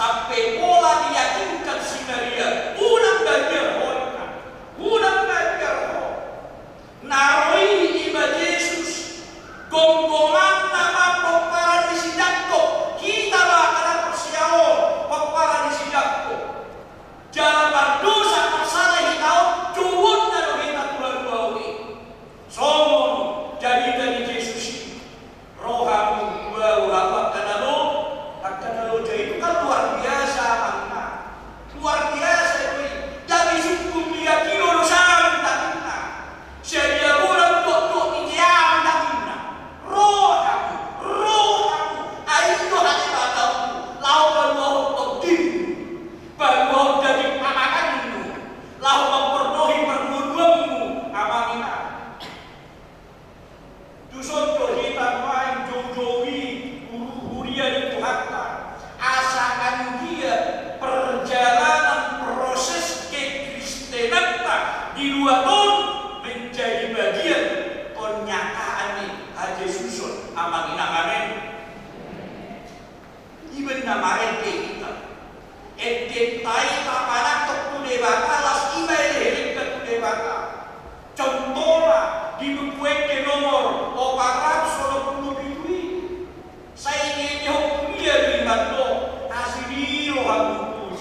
Sampe pola diyakinkan si Maria, unang bagian ho, unang bagian ho. Na ro i ima Jesus, gomgomanna ma pomparan ni si Jakkob, hita ma angka na porsea on, pomparan ni si Jakkob. Jala mardosa marsala hita on, jouonna do hita tu haluaon i. Songon jarita ni Jesus i. Rohamu, rohamu angka na lo, angka na lo, jadi itu kan luar biasa, amang inang. Luar biasa itu. Jadi sungkun dia kilo dosa, amang inang. Jadi aboran dokdok ni dia, amang inang. Rohamu, rohamu, ai do hate batamu, laho paluahon tonggimu, paluahon daging panganmu, laho mampordohi parboruonmu, amang inang. Tuson do hita nuaeng joujou i, huria ni Tuhanta, asa anggiat perjalanan proses kekristenanta di luat on menjadi bagian pernyataan ni hajesuson, amang inang, amen. Iba na marende hita. Endenta i tapanangkok tu Debata, laos iba elehelengka tu Debata. Contohna di Buku Ende nomor opat ratus onom pulu pitu i. Sai diendehon tu dia do i mandok, asi ni rohamu tu.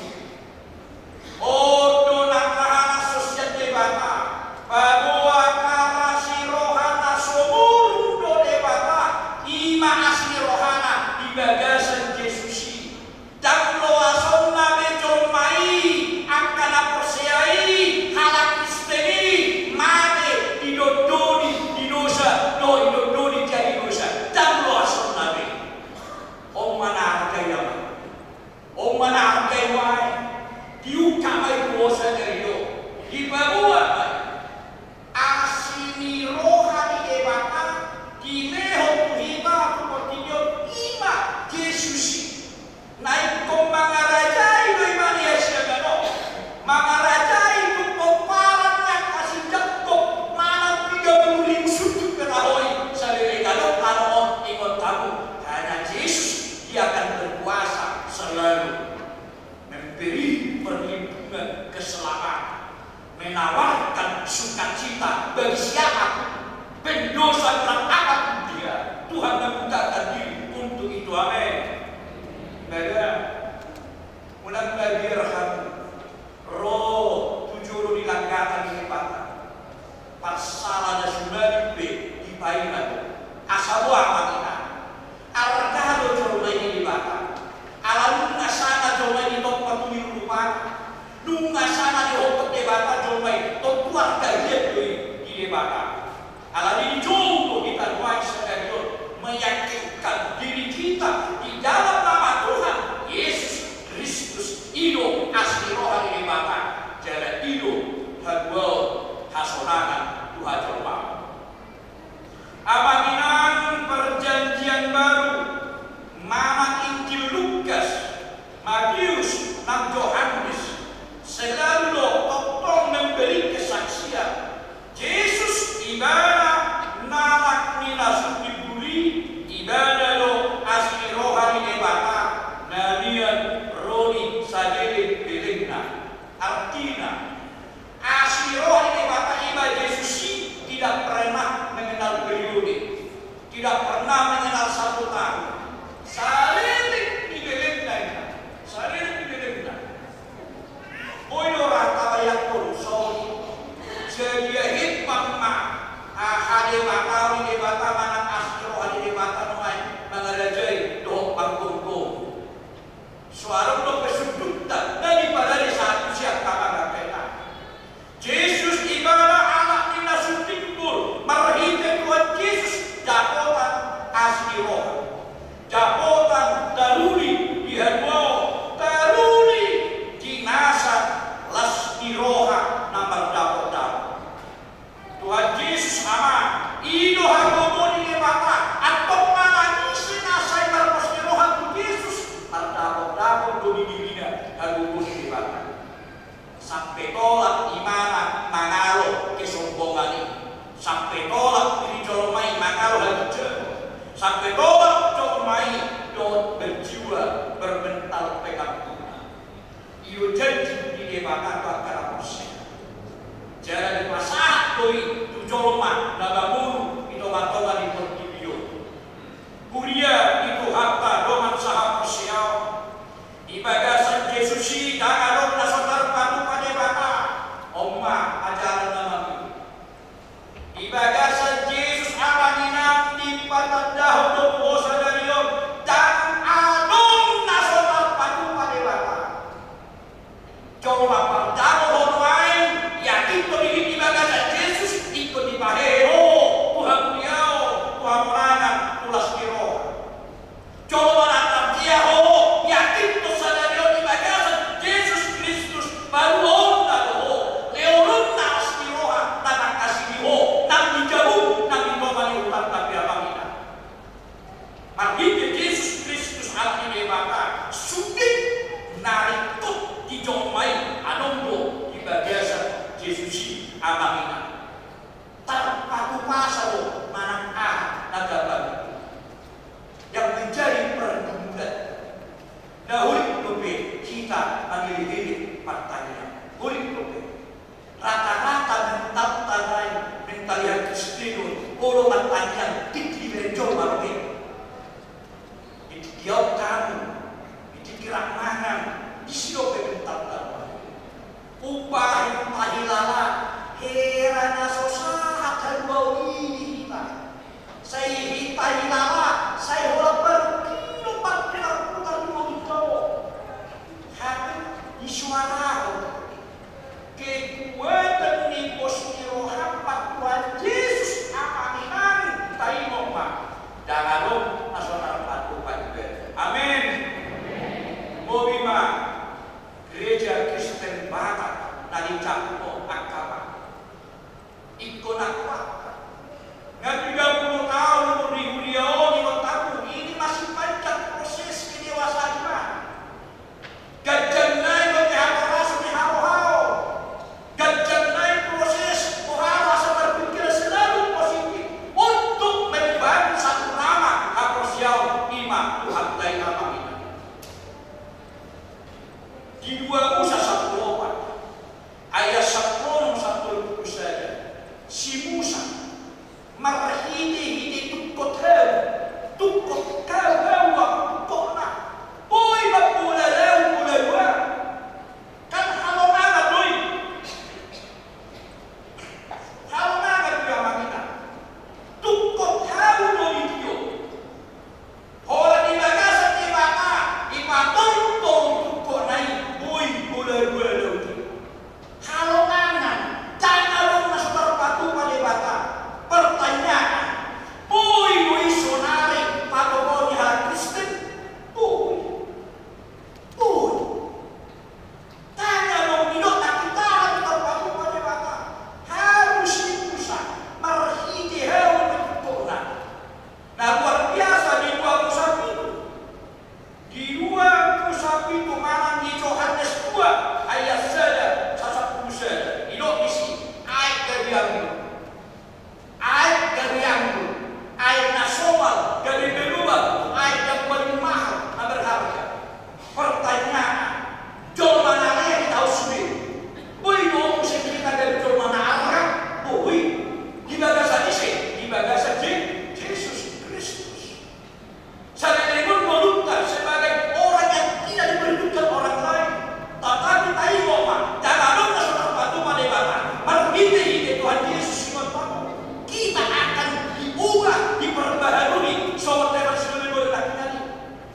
On do nang rohana sian Debata, paboa karasi rohana so muruk do Debata, ima asi ni rohana di bagasan Jesus i. Ndang loasonna be jolma i, angka na porsea i, halak Kristen i, mate didondoni di dosa, dohot didondoni jadi dosa. Ndang loasonna be. On ma na arga i, amang. On ma na arga i, amang. Diungkap ma i tu sadari on. Dipaboa ma i. Asi ni roha ni Debata dilehon tu hita tu portibi on, ima Jesus i. Na ingkon mangarajai do ibana hasiangan on. Mangarajai tu pomparan ni angka si Jakkob, manang piga pulu ribu sundut pe taho i, saleleng adong tano on, ingot hamu, hanya Jesus dia akan berkuasa selalu. Memberi perlindungan, keselamatan, menawarkan sukacita bagi siapapun, pendosa berat apapun dia, Tuhan membukakan diri untuk itu. Amin. Maka, unang bagian hamu ro tu jolo ni langgatan ni Debata. Parsala na sumalim pe dipaima do. Asa boha, amang inang? Arga do jolma i di Debata. Ala nunga sana jolma i ditompa tu ni rupana. Nunga sana dihophop Debata jolma i, tontu arga hian do i di Debata. Alani i dijou do hita nuaeng sadari on meyakinkan diri kita di dalam nama Tuhan Yesus Kristus. I do asi ni roha ni Debata, jala i do haluaon hasonangan tu hajolmaon. Amang inang, Perjanjian Baru, manang Injil Lukas, Matius nang Johannes, selalu do tongtong memberi kesaksian. Jesus ibana anak ni na sun di buri, ibana do asi ni roha ni Debata na mian ro di saleleng lelengna. Artina, asi roha ni Debata ima Jesus i tidak pernah mengenal periode, tidak pernah mengenal satu tahun. Saleleng ni lelengna, saleleng ni lelengna. Didok janji ni Debata tu angka na porsea. Jala dipasahat do i tu jolma na mangolu di tonga-tonga ni portibi on. Huria ni Tuhanta dongan sahaporseaon, di bagasan Jesus i ndang adong na so tarpatupa Debata. On ma ajaran na mangolu. Di bagasan Jesus Amang Inang dipatandahon do tu ho sadari on, ndang adong na so tarpatupa Debata. Jolma pardongan ho nuaeng, yakin do diri di bagasan Jesus, ingkon dipahehe ho tu hamuliaon, tu hamonangan, tu las ni roha. Jolma na tardia ho, yakin do sadari on di bagasan Jesus Kristus, paluaonna do ho, lehononna las ni roha na mangkasidi ho, nang di jabu, nang di tonga ni hutanta pe Amang Inang. Marhite Jesus Kristus Anak ni Debata, sude na ringkot di jolma i adong do di bagasan Jesus i Amang Inang. Tarpatupa do manang aha na gabe. Yang menjadi pergumulan. Na holan dope hita mangelekelek partangiangan. Holan dope. Rata-rata mentalta nai, mental ni hakristenon, olo martangiang, tingki dibereng jolma dope. Di tingki ahu hamu, di tingki rap mangan, disi dope mentalta. Umbahen tahilala, hera na so sahat haluaon i di hita. Sai hita hilala, sai holan baru do parputar-putar di ngolunta on. Hape disuarahon kekuatan ni pos ni roham, Tuhan Jesus Amang Inang, taingot ma. Ndang adong na so tarpatupa Debata. Amin. Bobi ma Gereja Kristen Batak na dicangkup angka Ingkon na kuat. Nga tiga puluh taon umur ni huria on, ingkon tabu, ini masih panjang proses kedewasaan iman. Ganjang nai do haporasan ni harohaon. Ganjang nai proses roham asa marpingkir selalu positif untuk membangun satu nama haporseaon, ima Tuhanta i Amang Inang. Di dua Musa sampulu opat. Ayat sampulu onom sahat tolu pulu sada. Si Musa, marhite-hite tungkot hau, tungkot hau, hau ma tungkotna. Boi ma bola laut, bola dua. Kan halongangan do i. Halongangan do i Amang Inang. Tungkot hau do i tio. Holan di bagasan Debata, dipatortor tungkotna i, boi bola dua laut i. Halongangan, ndang adong na so tarpatupa Debata. Pertanyaan, boi do i saonari patoguhon ni halak Kristen? Boi. Boi. Ndang adong didok na hita na tarpatupa Debata. Hamu si Musa, marhite hau ma tungkotna. Na luar biasa di dua Musa pitu. Di dua Musa pitu manang di Johannes dua ayat sada sahat sampulu sada. Didok disi, aek gabe anggur. Aek gabe anggur. Aek na somal gabe berubah. Aek na paling mahal, na berharga. Pertanyaan, jolma na lean i taon sude. Boi do muse hita gabe jolma na arga? Boi. Di bagasan ise? Di bagasan Je-, Jesus Kristus. Saleleng on ngolunta sebagai orang yang tidak diperhitungkan orang lain. Tetapi taingot ma, ndang adong na so tarpatupa Debata. Marhite-hite Tuhan Jesus, ingot ma, kita akan diubah, diperbaharui, songon teman sebelum boleh lagi tadi.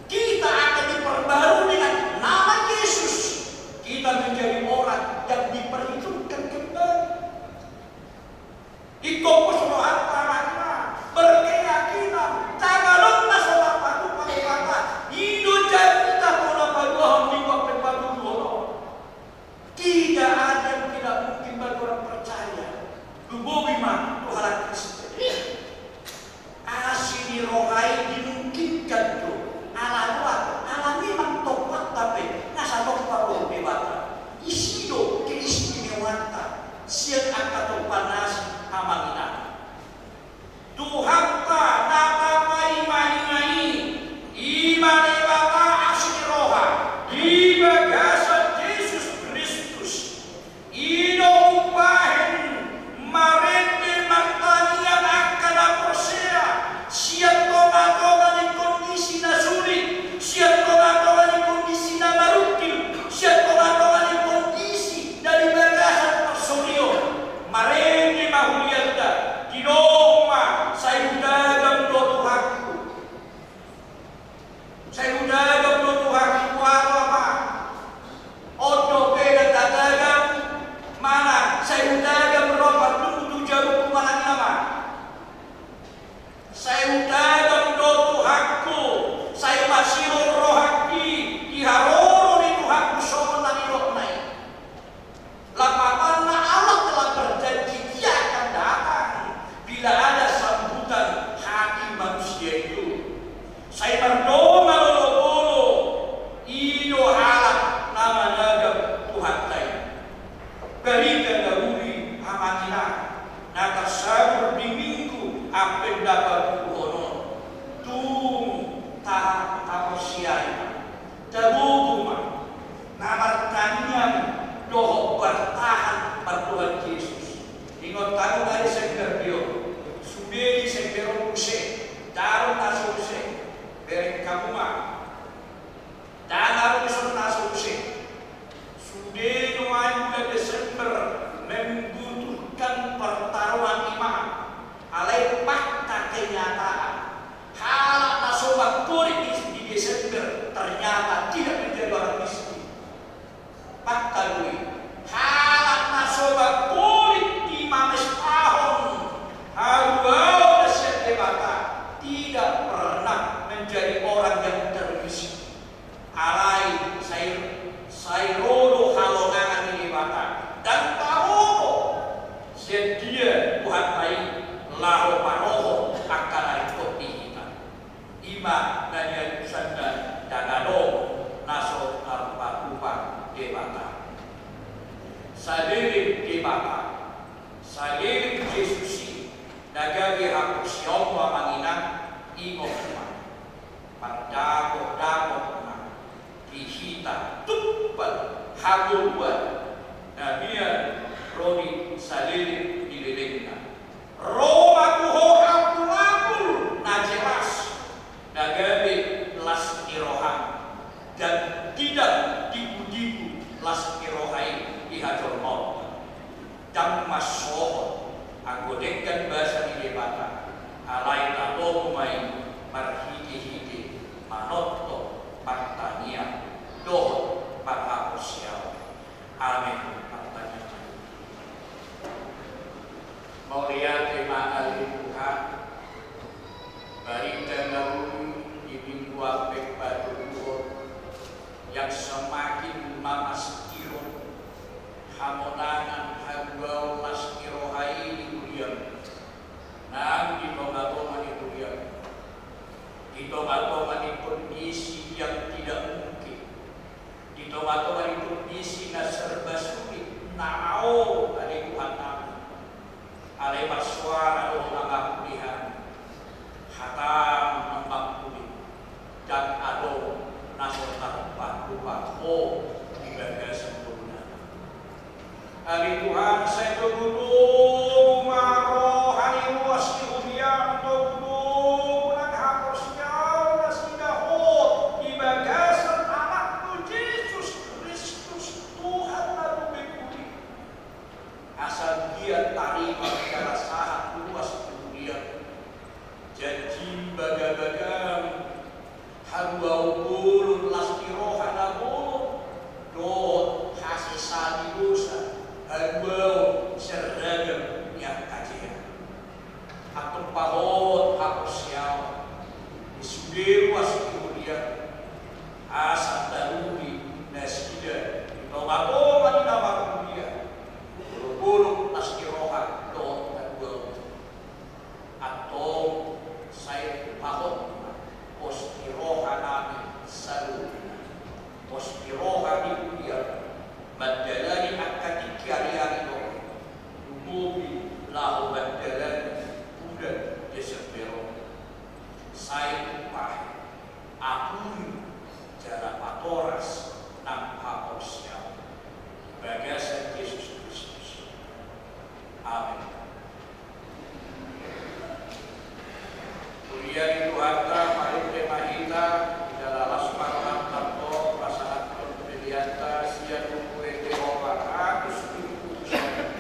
Kita akan diperbaharui dengan nama Yesus. Kita menjadi orang yang diperhitungkan kembali. Ingkon pos rohanta, Amang Inang, berkeyakinan, ndang adong na so tarpatupa Debata. I do jamita tu na paduahon, di bagasan patoluhon. Tidak ada yang tidak mungkin bagi orang percaya. Lumobi ma tu halak Kristen. Asi ni roha i dimungkinkan do. Ala roha, ala memang tompanta pe na satompa roha ni Debata. Disi do keistimewaanta sian angka tompa na asi, Amang Inang. na tarsabur di Minggu Advent na paduahon on, tung ta-, taparsiai ma, tagogo ma, na martangiang dohot martahan martuhan Jesus. Ingot hamu na di Desember, sude di Desember on muse, ndang adong na so muse, bereng hamu ma. Ndang adong dison na so muse. Sude nuaeng bulan Desember membutuhkan pertaruhan iman. Alai fakta kenyataan, halak na so mangkolit di, di Desember ternyata tidak menjadi orang miskin. Fakta do i, halak na so mangkolit di mamestahon haluaon na sian Debata tidak pernah menjadi orang yang termiskin. Alai sai, sai ro do halongangan ni Debata. Ndang taboto sian dia Tuhanta i laho parohon angka na ringkot di hita. I ma na nialusanna, ndang adong na so tarpatupa Debata. Saleleng Debata, saleleng Jesus i, na gabe haporseaonmu amang inang, ingot ma, pardapotdapot ma di hita tumpak hangoluan na mian ro di saleleng ni lelengna. Ro ma tu ho apulapul na jelas, na gabe las ni roham, dan tidak tiku-tiku las ni roha i di hajolmaonta. Ndang mansohot anggo denggan basa ni Debata, alai tabo ma i marhitehite manongtong partangiang dohot parhaporseaon. Amen. Partangiang. Mauliate ma ale Tuhan, barita na uli di Minggu Advent patoguhon yang semakin mamastihon hamonangan haluaon las ni roha i di huriaM, nang di tongatonga ni huriaM, di tongatonga ni kondisi yang tidak mungkin, di tongatonga ni kondisi na serba sulit, na laho ale Tuhan nami. Alai marsoara do Ho mangampuni hami, hataM na mangkuling, ndang adong na so tarpatupa Ho di bagasan ngolunami. Ale Tuhan, sai togutogu ma roha ni ruas ni huriaM, togutogu nang haporseaon nasida Ho di bagasan AnakMu Jesus Kristus, Tuhan na tumengkuli. Asa dia tarima jala sahat ruas ni huriaM, janjiM, bagabagaM, haluaon bolon las ni roha na bolon, dohot hasesaan ni dosa, haluaon sian ragam ni angka jea. Antong pahot haporseaon di sude ruas ni huriaM, asa taruli nasida di tongatonga ni na marhuria, bolon las ni roha dohot haluaon. Antong sai pahot ma pos ni roha nami saluhutna, pos ni roha ni huriaM, mandalani angka tingki ariari on, lumobi laho mandalani bulan Desember on. Sai tumpahi, apuli jala patoras nang haporseaon, bagasan Jesus Kristus. Amen. Huria ni Tuhanta, marende ma hita jala las ma rohanta, pasahathon peleanta sian buku Ende Opa, atus pitu pulu sada.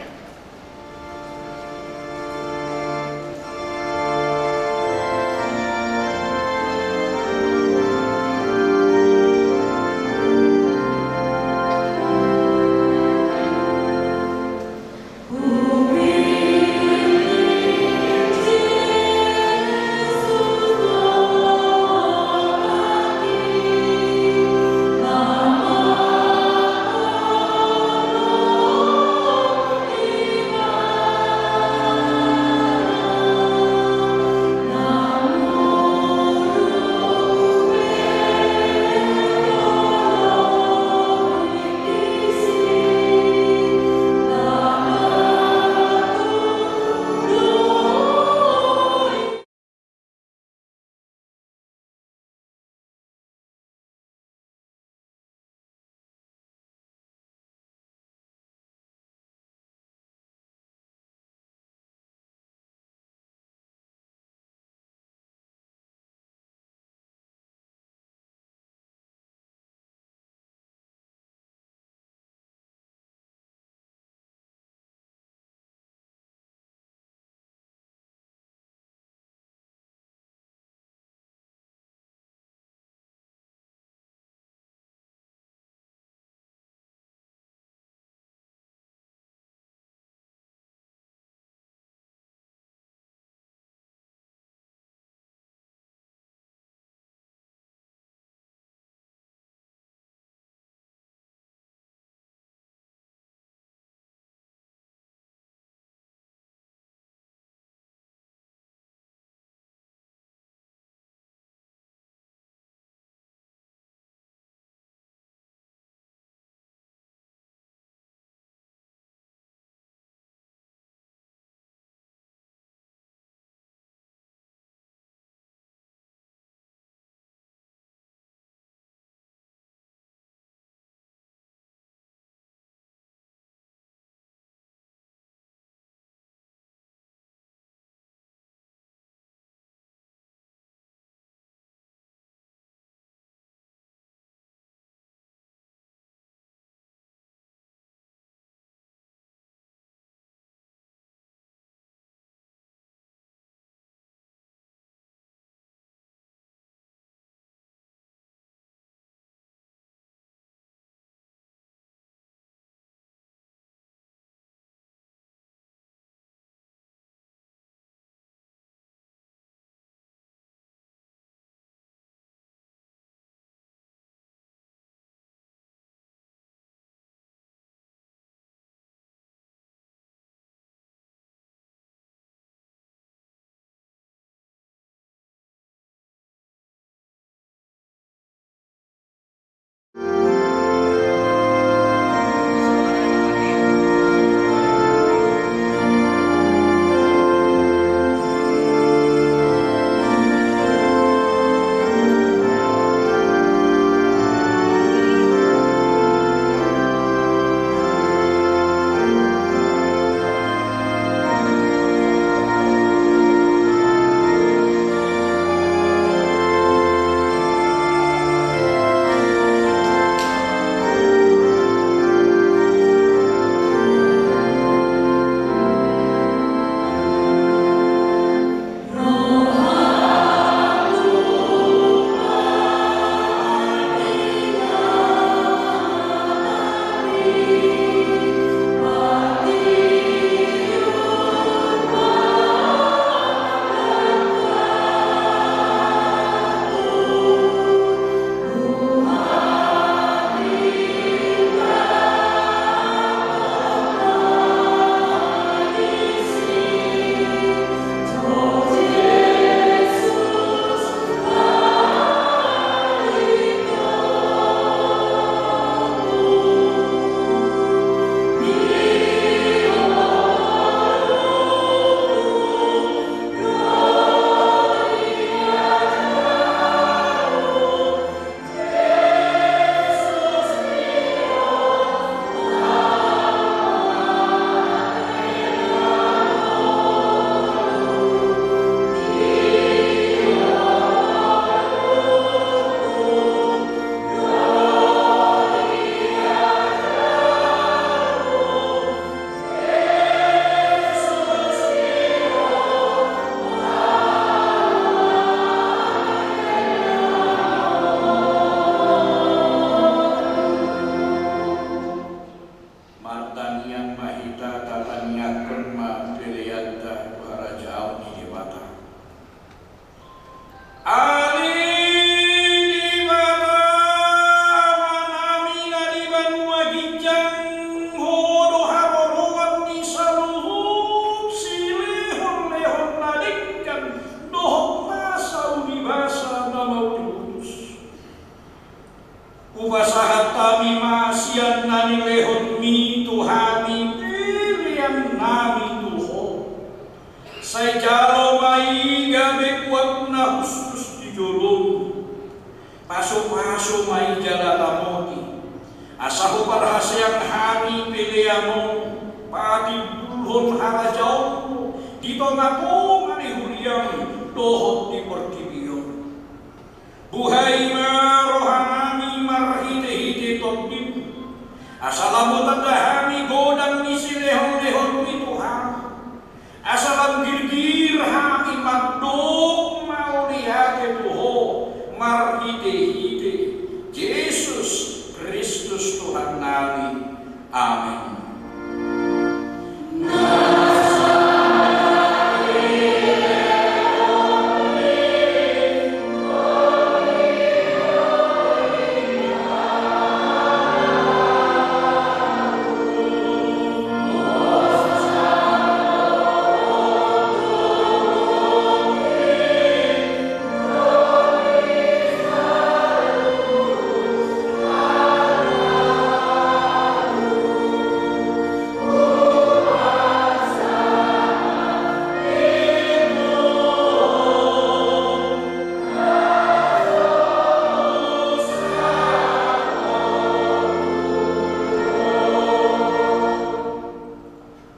sian na nilehonmi tu hami peleannami tu Ho. Sai jalo ma i gabe buat na hushus di jolomi. Pasupasu ma i jala ramoti, asa huparhaseang hami pelean on patimbulhon harajaonmu di tongatonga ni huriam dohot di portibi on. Buhai ma rohanami marhitehite Tondim, asa lam hutanda hami godang ni silehonlehonmi tu hami, asa lam girgir hami mandok mauliate tu Ho marhitehite Jesus Kristus Tuhannami. Amen.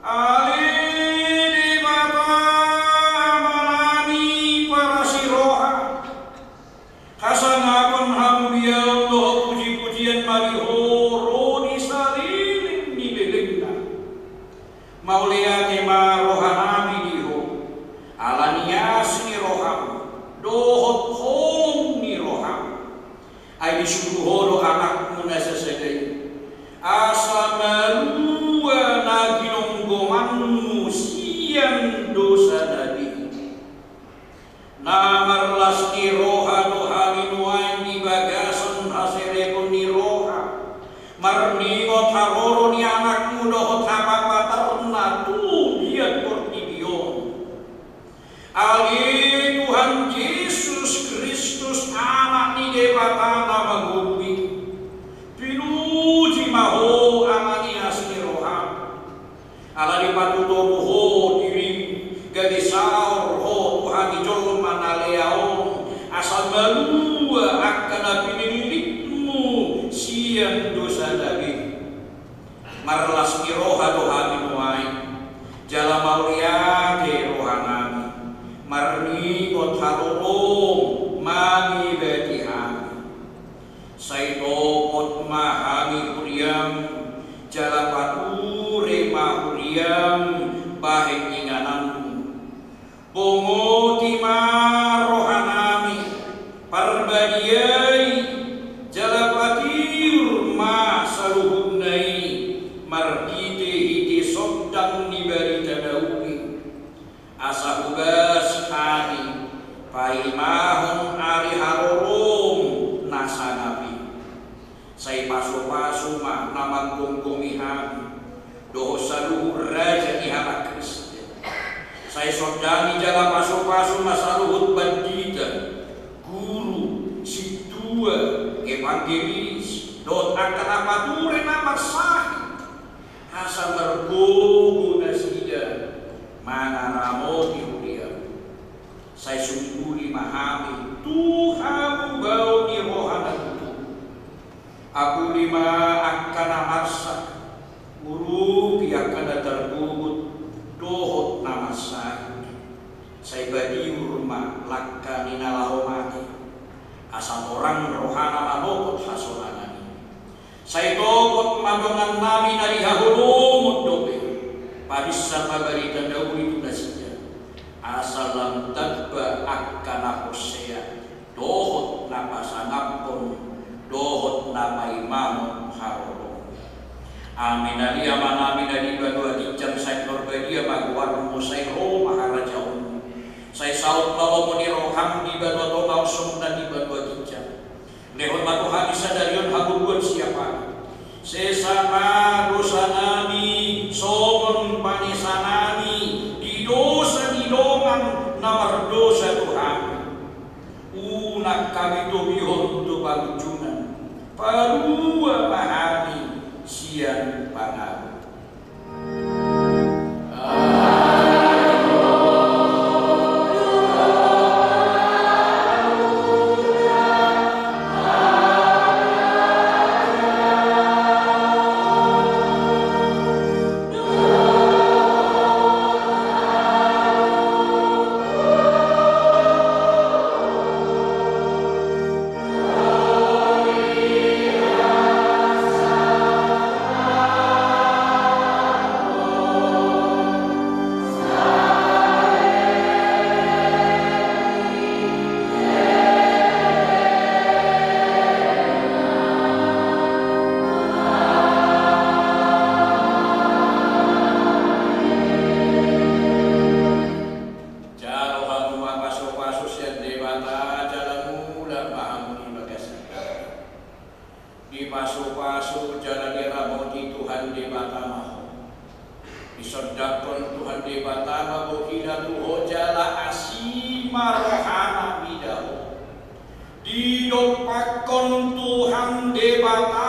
Ale Debata Amanami parasi roha, hasangapon, hamuliaon dohot pujipujian ma di Ho ro di saleleng ni lelengna. Mauliate ma rohanami di Ho, ala ni asi ni roham dohot holong ni roham. Ai disuru Ho do Anakmu na sasada i, asa malua na ginonggomanmu sian dosa na bei. Na marlas ni roha do hami nuaeng di bagasan haserepon ni roha, marningot haroro ni Anakmu dohot hapapatarna tu biat portibi on. Ale Tuhan Jesus Kristus, Anak ni Debata na mangolu i, pinuji ma Ho ala ni asi ni roham. Ala dipatutoru Ho dirim, gabe saor Ho tu hami jolma na lea on, asa malua angka na pinillitmu sian dosa na bei. Marlas ni roha do hami nuaeng, jala mauliate rohanami, marningot harorom mangibati hami. Sai topot ma hami huriam, jala pature ma huriam bahen ingananmu. Bongoti ma rohanami, parbadiai, jala patiur ma saluhutna i marhitehite sondang ni barita na uli. Asa hubas hami paimahon ari harorom na sangap i. Sai pasupasu ma na manggomgomi hami dohot saluhut raja ni halak Kristen. Sai sondangi jala pasupasu ma saluhut pandita, guru, sintua, evangelis, dohot angka na pature na marsahit, asa margogo nasida mangaramoti huriam. Sai sungkuli ma hami tu hamubaon ni roha na tutu. Apuli ma angka na marsak, urupi angka na targogot dohot na marsahit. Sai patiur ma langka ni na laho mate, asa torang rohana manopot hasonangan i. Sai topot ma dongannami na di haholomon dope, pabinsan ma barita na uli tu nasida, asa lam tamba angka na porsea dohot na pasangaphon dohot na paimahon haroromi. Amen. Ale Amanami na di banua ginjang, sai pinarbadia ma goarmu, sai ro ma harajaonmu, sai saut ma lomo ni roham di banua tonga on songon na di banua ginjang. Lehon ma tu hami sadari on hangoluan siapari. Sesa ma dosanami songon panesanami di dosa ni dongan na mardosa tu hami. Unang hami togihon tu pangunjunan. Palua ma hami Sondanghon Tuhan Debata ma bohina tu ho jala asi ma rohana mida ho. Didompakhon Tuhan Debata